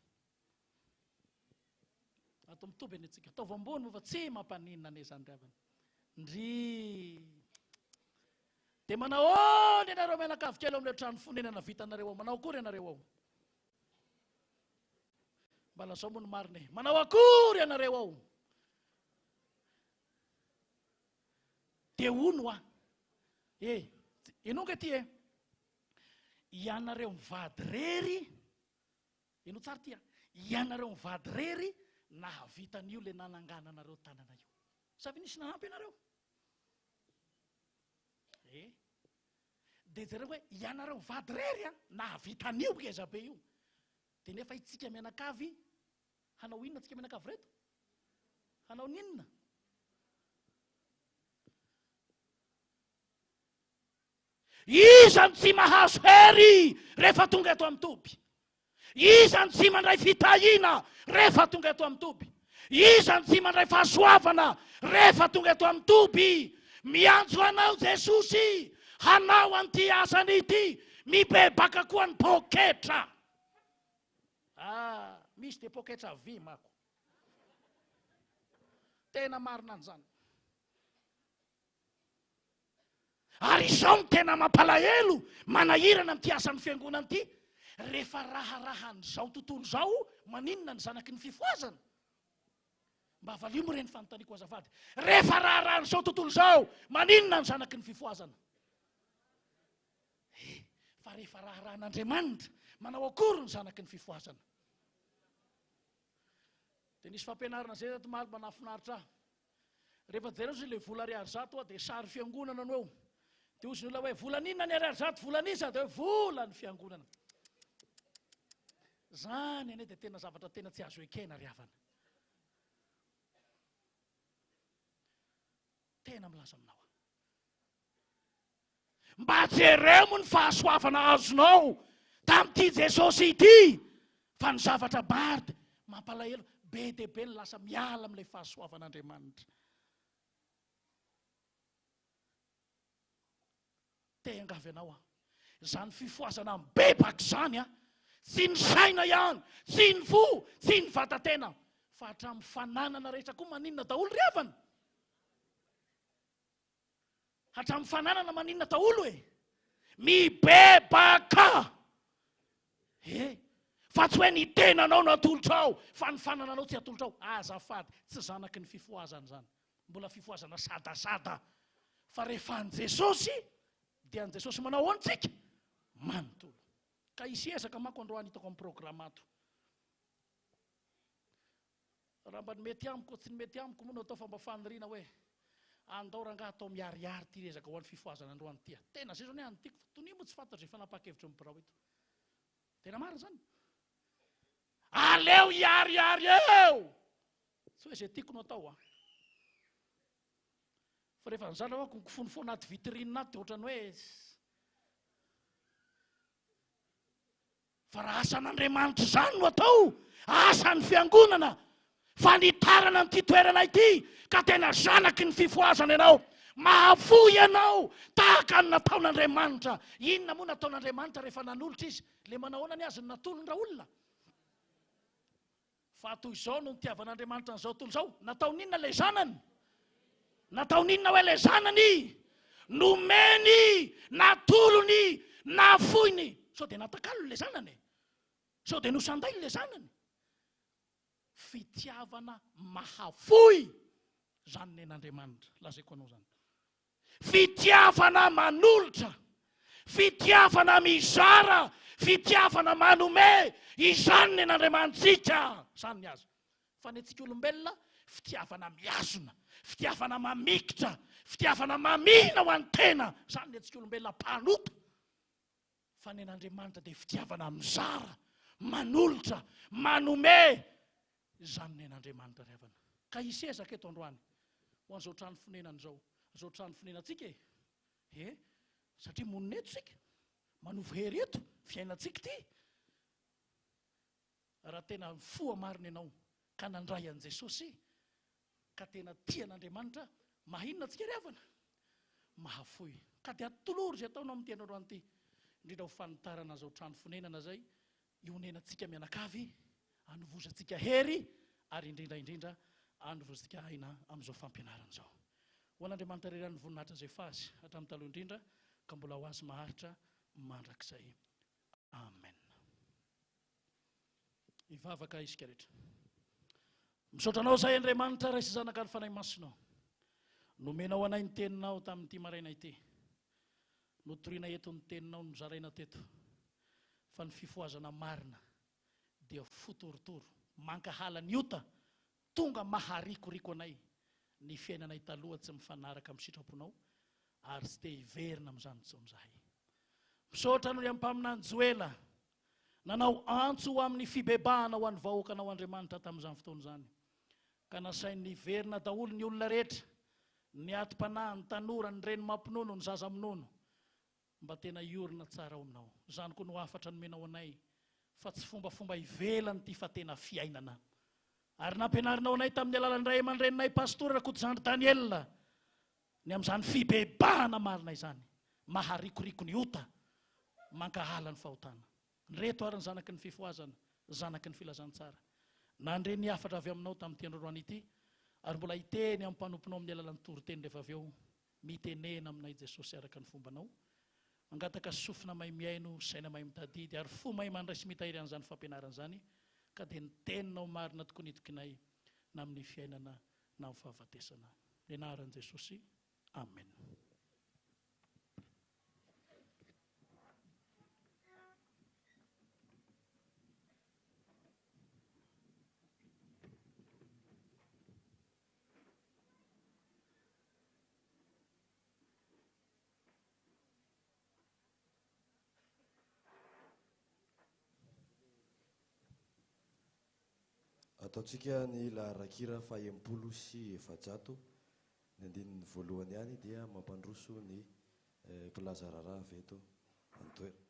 Ato mitoby anie tsika. Ataovy ambony moa fa tsy mampaninona anie izany ry havana. Ndry. Dia manahoana ianareo mianakavy kely ao amin'ilay trano fonenana vitanareo ao? Manao akory ianareo ao? Mba lazao moa ny marina e. Manao akory ianareo ao? Dia hono hoa. E, henoy ange ity e. Ianareo mivady rery, henoy tsara ity a. Ianareo mivady rery nahavita an'io le nanangananareo tanana io. Sa ve nisy nanampy anareo? E. Dia jereo hoe ianareo mivady rery a, nahavita an'io ngeza be io. Dia nefa itsika mianakavy hanao inona tsika mianakavy reto? Hanao n'inona? Iza no tsy mahazo hery rehefa tonga eto amin'ny toby? Iza no tsy mandray fitahiana rehefa tonga eto amin'ny toby? Iza no tsy mandray fahasoavana rehefa tonga eto amin'ny toby? Miantso anao Jesosy hanao an'ity asany ity. Mibebaka koa ny poketra. Ah, misy dia poketra vy mako. Tena marina an'izany. Ary izao no tena mampalahelo, manahirana amin'ity asan'ny fiangonana ity, rehefa raharahan'izao tontolo izao, maninona ny zanaky ny fifohazana? Mba valio moa ireny fanontaniako azafady. Rehefa raharahan'izao tontolo izao, maninona ny zanaky ny fifohazana? Eh, fa rehefa raharahan'Andriamanitra, manao akory ny zanaky ny fifohazana? Dia nisy fampianarana izay tato omaly mba nahafinaritra ahy. Rehefa jereo izy ilay vola ariary zato dia sary fiangonana no eo. Dia hozy ny olona hoe volan'inona ny ariary zato, volan'iza? Dia hoe volan'ny fiangonana. Zany anie dia tena zavatra tena tsy azo ekena ry havana. Tena milaza aminao aho. Mba jereo moa ny fahasoavana azonao tamin'ity Jesosy ity fa ny zavatra maro dia mampalahelo be dia be ny lasa miala amin'ilay fahasoavan'Andriamanitra. Te hiangavy anao aho. Izany fifohazana mibebaka izany an, tsy ny saina ihany, tsy ny fo, tsy ny vata-tena, fa hatramin'ny fananana rehetra koa maninona daholo ry havana? Hatramin'ny fananana maninona daholo e? Mibebaka! E! Fa tsy hoe ny tenanao no atolotrao, fa ny fanananao tsy atolotrao. Azafady, tsy zanaky ny fifohazana izany. Mbola fifohazana sadasada. Fa rehefa an'i Jesosy, dia an'i Jesosy manao ahoana tsika? Manontolo. Ka hisy ezaka manko androany hitako amin'ny programa ato. Raha mba ny mety amiko, tsy ny mety amiko moa no atao fa mba faniriana hoe andao rangaha atao miharihary ity resaka ho an'ny fifohazana androany ity a! Tena zay zao ny ahy no tiako fa tonia moa tsy fantatro izay fanapahan-kevitry ny birao eto. Tena marina izany. Aleo hiharihary eo! Tsy hoe izay tiako no atao a! Fa rehefa ny zandry manko mikifonofono anaty vitrine ato dia ohatran'ny hoe Fa raha asan'Andriamanitra izany no atao, asan'ny fiangonana, fanitarana an'ity toerana ity, ka tena zanaky ny fifohazana ianao, mahafoy ianao tahaka ny nataon'Andriamanitra. Inona moa nataon'Andriamanitra rehefa nanolotra Izy? Le manahoana ny azy no natolony raolona? Fa toy izao no nitiavan'Andriamanitra an'izao tontolo izao. Nataony inona ilay zanany? Nataony inona hoe ilay zanany? Nomeny, natolony, nafoiny. Sao dia natakalony ilay zanany e? Sao dia nosandainy ilay zanany? Fitiavana mahafoy izany nen'Andriamanitra. Lazaiko anao izany. Fitiavana manolotra, fitiavana mizara, fitiavana manome, izany ny an'Andriamanitsika, izany ny azy. Fa ny antsika olombelona, fitiavana mihazona, fitiavana mamikitra, fitiavana mamihina ho an'ny tena, izany ny antsika olombelona mpanota. Fa ny an'Andriamanitra dia fitiavana mizara, manolotra, manome. Izany ny an'Andriamanitra ry havana. Ka hisy ezaka eto androany ho an'izao trano fonenana izao. Izao trano fonenantsika e. He, satria monina eto isika. Manovo hery eto, fiainantsika ity. Raha tena mifoha marina ianao ka nandray an'i Jesosy, ka tena tia an'Andriamanitra, maha inona antsika ry havana? Mahafoy. Ka dia atolory izay ataonao amin'ity androany ity, indrindra ho fanitarana izao trano fonenana izay ionenantsika mianakavy, anovozantsika hery, ary indrindra indrindra anovozantsika aina amin'izao fampianarana izao. Ho an'Andriamanitra irery ihany ny voninahitra izay efa Azy hatramin'ny taloha indrindra, ka mbola ho Azy maharitra mandrakizay. Amen. Hivavaka isika rehetra. Misaotra Anao izahay Andriamanitra Ray sy Zanaka ary Fanahy Masina. Nomenao anay ny teninao tamin'ity maraina ity. Notoriana eto ny teninao nozaraina teto fa ny fifohazana marina dia fo torotoro, mankahala ny ota, tonga maharikoriko anay ny fiainanay taloha tsy mifanaraka amin'ny sitraponao ary tsy te hiverina amin'izany intsony izahay. Misaotra anao ry Mpaminany Joela nanao antso ho amin'ny fibebahana ho an'ny vahoakanao Andriamanitra tamin'izany fotoana izany ka nasainy niverina daholo ny olona rehetra, ny atim-panahy, ny tanora, ny reny mampinono, ny zaza minono, mba tena hiorina tsara ao aminao. Izany koa no hafatra nomenao anay fa tsy fombafomba ivelany ity fa tena fiainana. Ary nampianarinao anay tamin'ny alalan'ny ray aman-dreninay Pastora Rakotozandry Daniel ny amin'izany fibebahana marina izany, maharikoriko ny ota, mankahala ny fahotana. Ireto ary ny zanaky ny fifohazana, zanaky ny filazantsara. Nandre ny hafatra avy aminao tamin'ity androany ity, ary mbola hiteny amin'ny mpanomponao amin'ny alalan'ny toriteny rehefa avy eo, Mitenena aminay Jesosy araka ny fombanao. Mangataka sofina mahay mihaino, saina mahay mitadidy, ary fo mahay mandray sy mitahiry an'izany fampianarana izany, ka dia ny teninao marina tokoa ny itokinay na amin'ny fiainana na amin'ny fahafatesana. Ny anaran'i Jesosy. Amen. Ataontsika ny laharan-kira faha-460, ny andininy voalohany ihany dia mampandroso ny mpilaza raharaha avy eto an-toerana.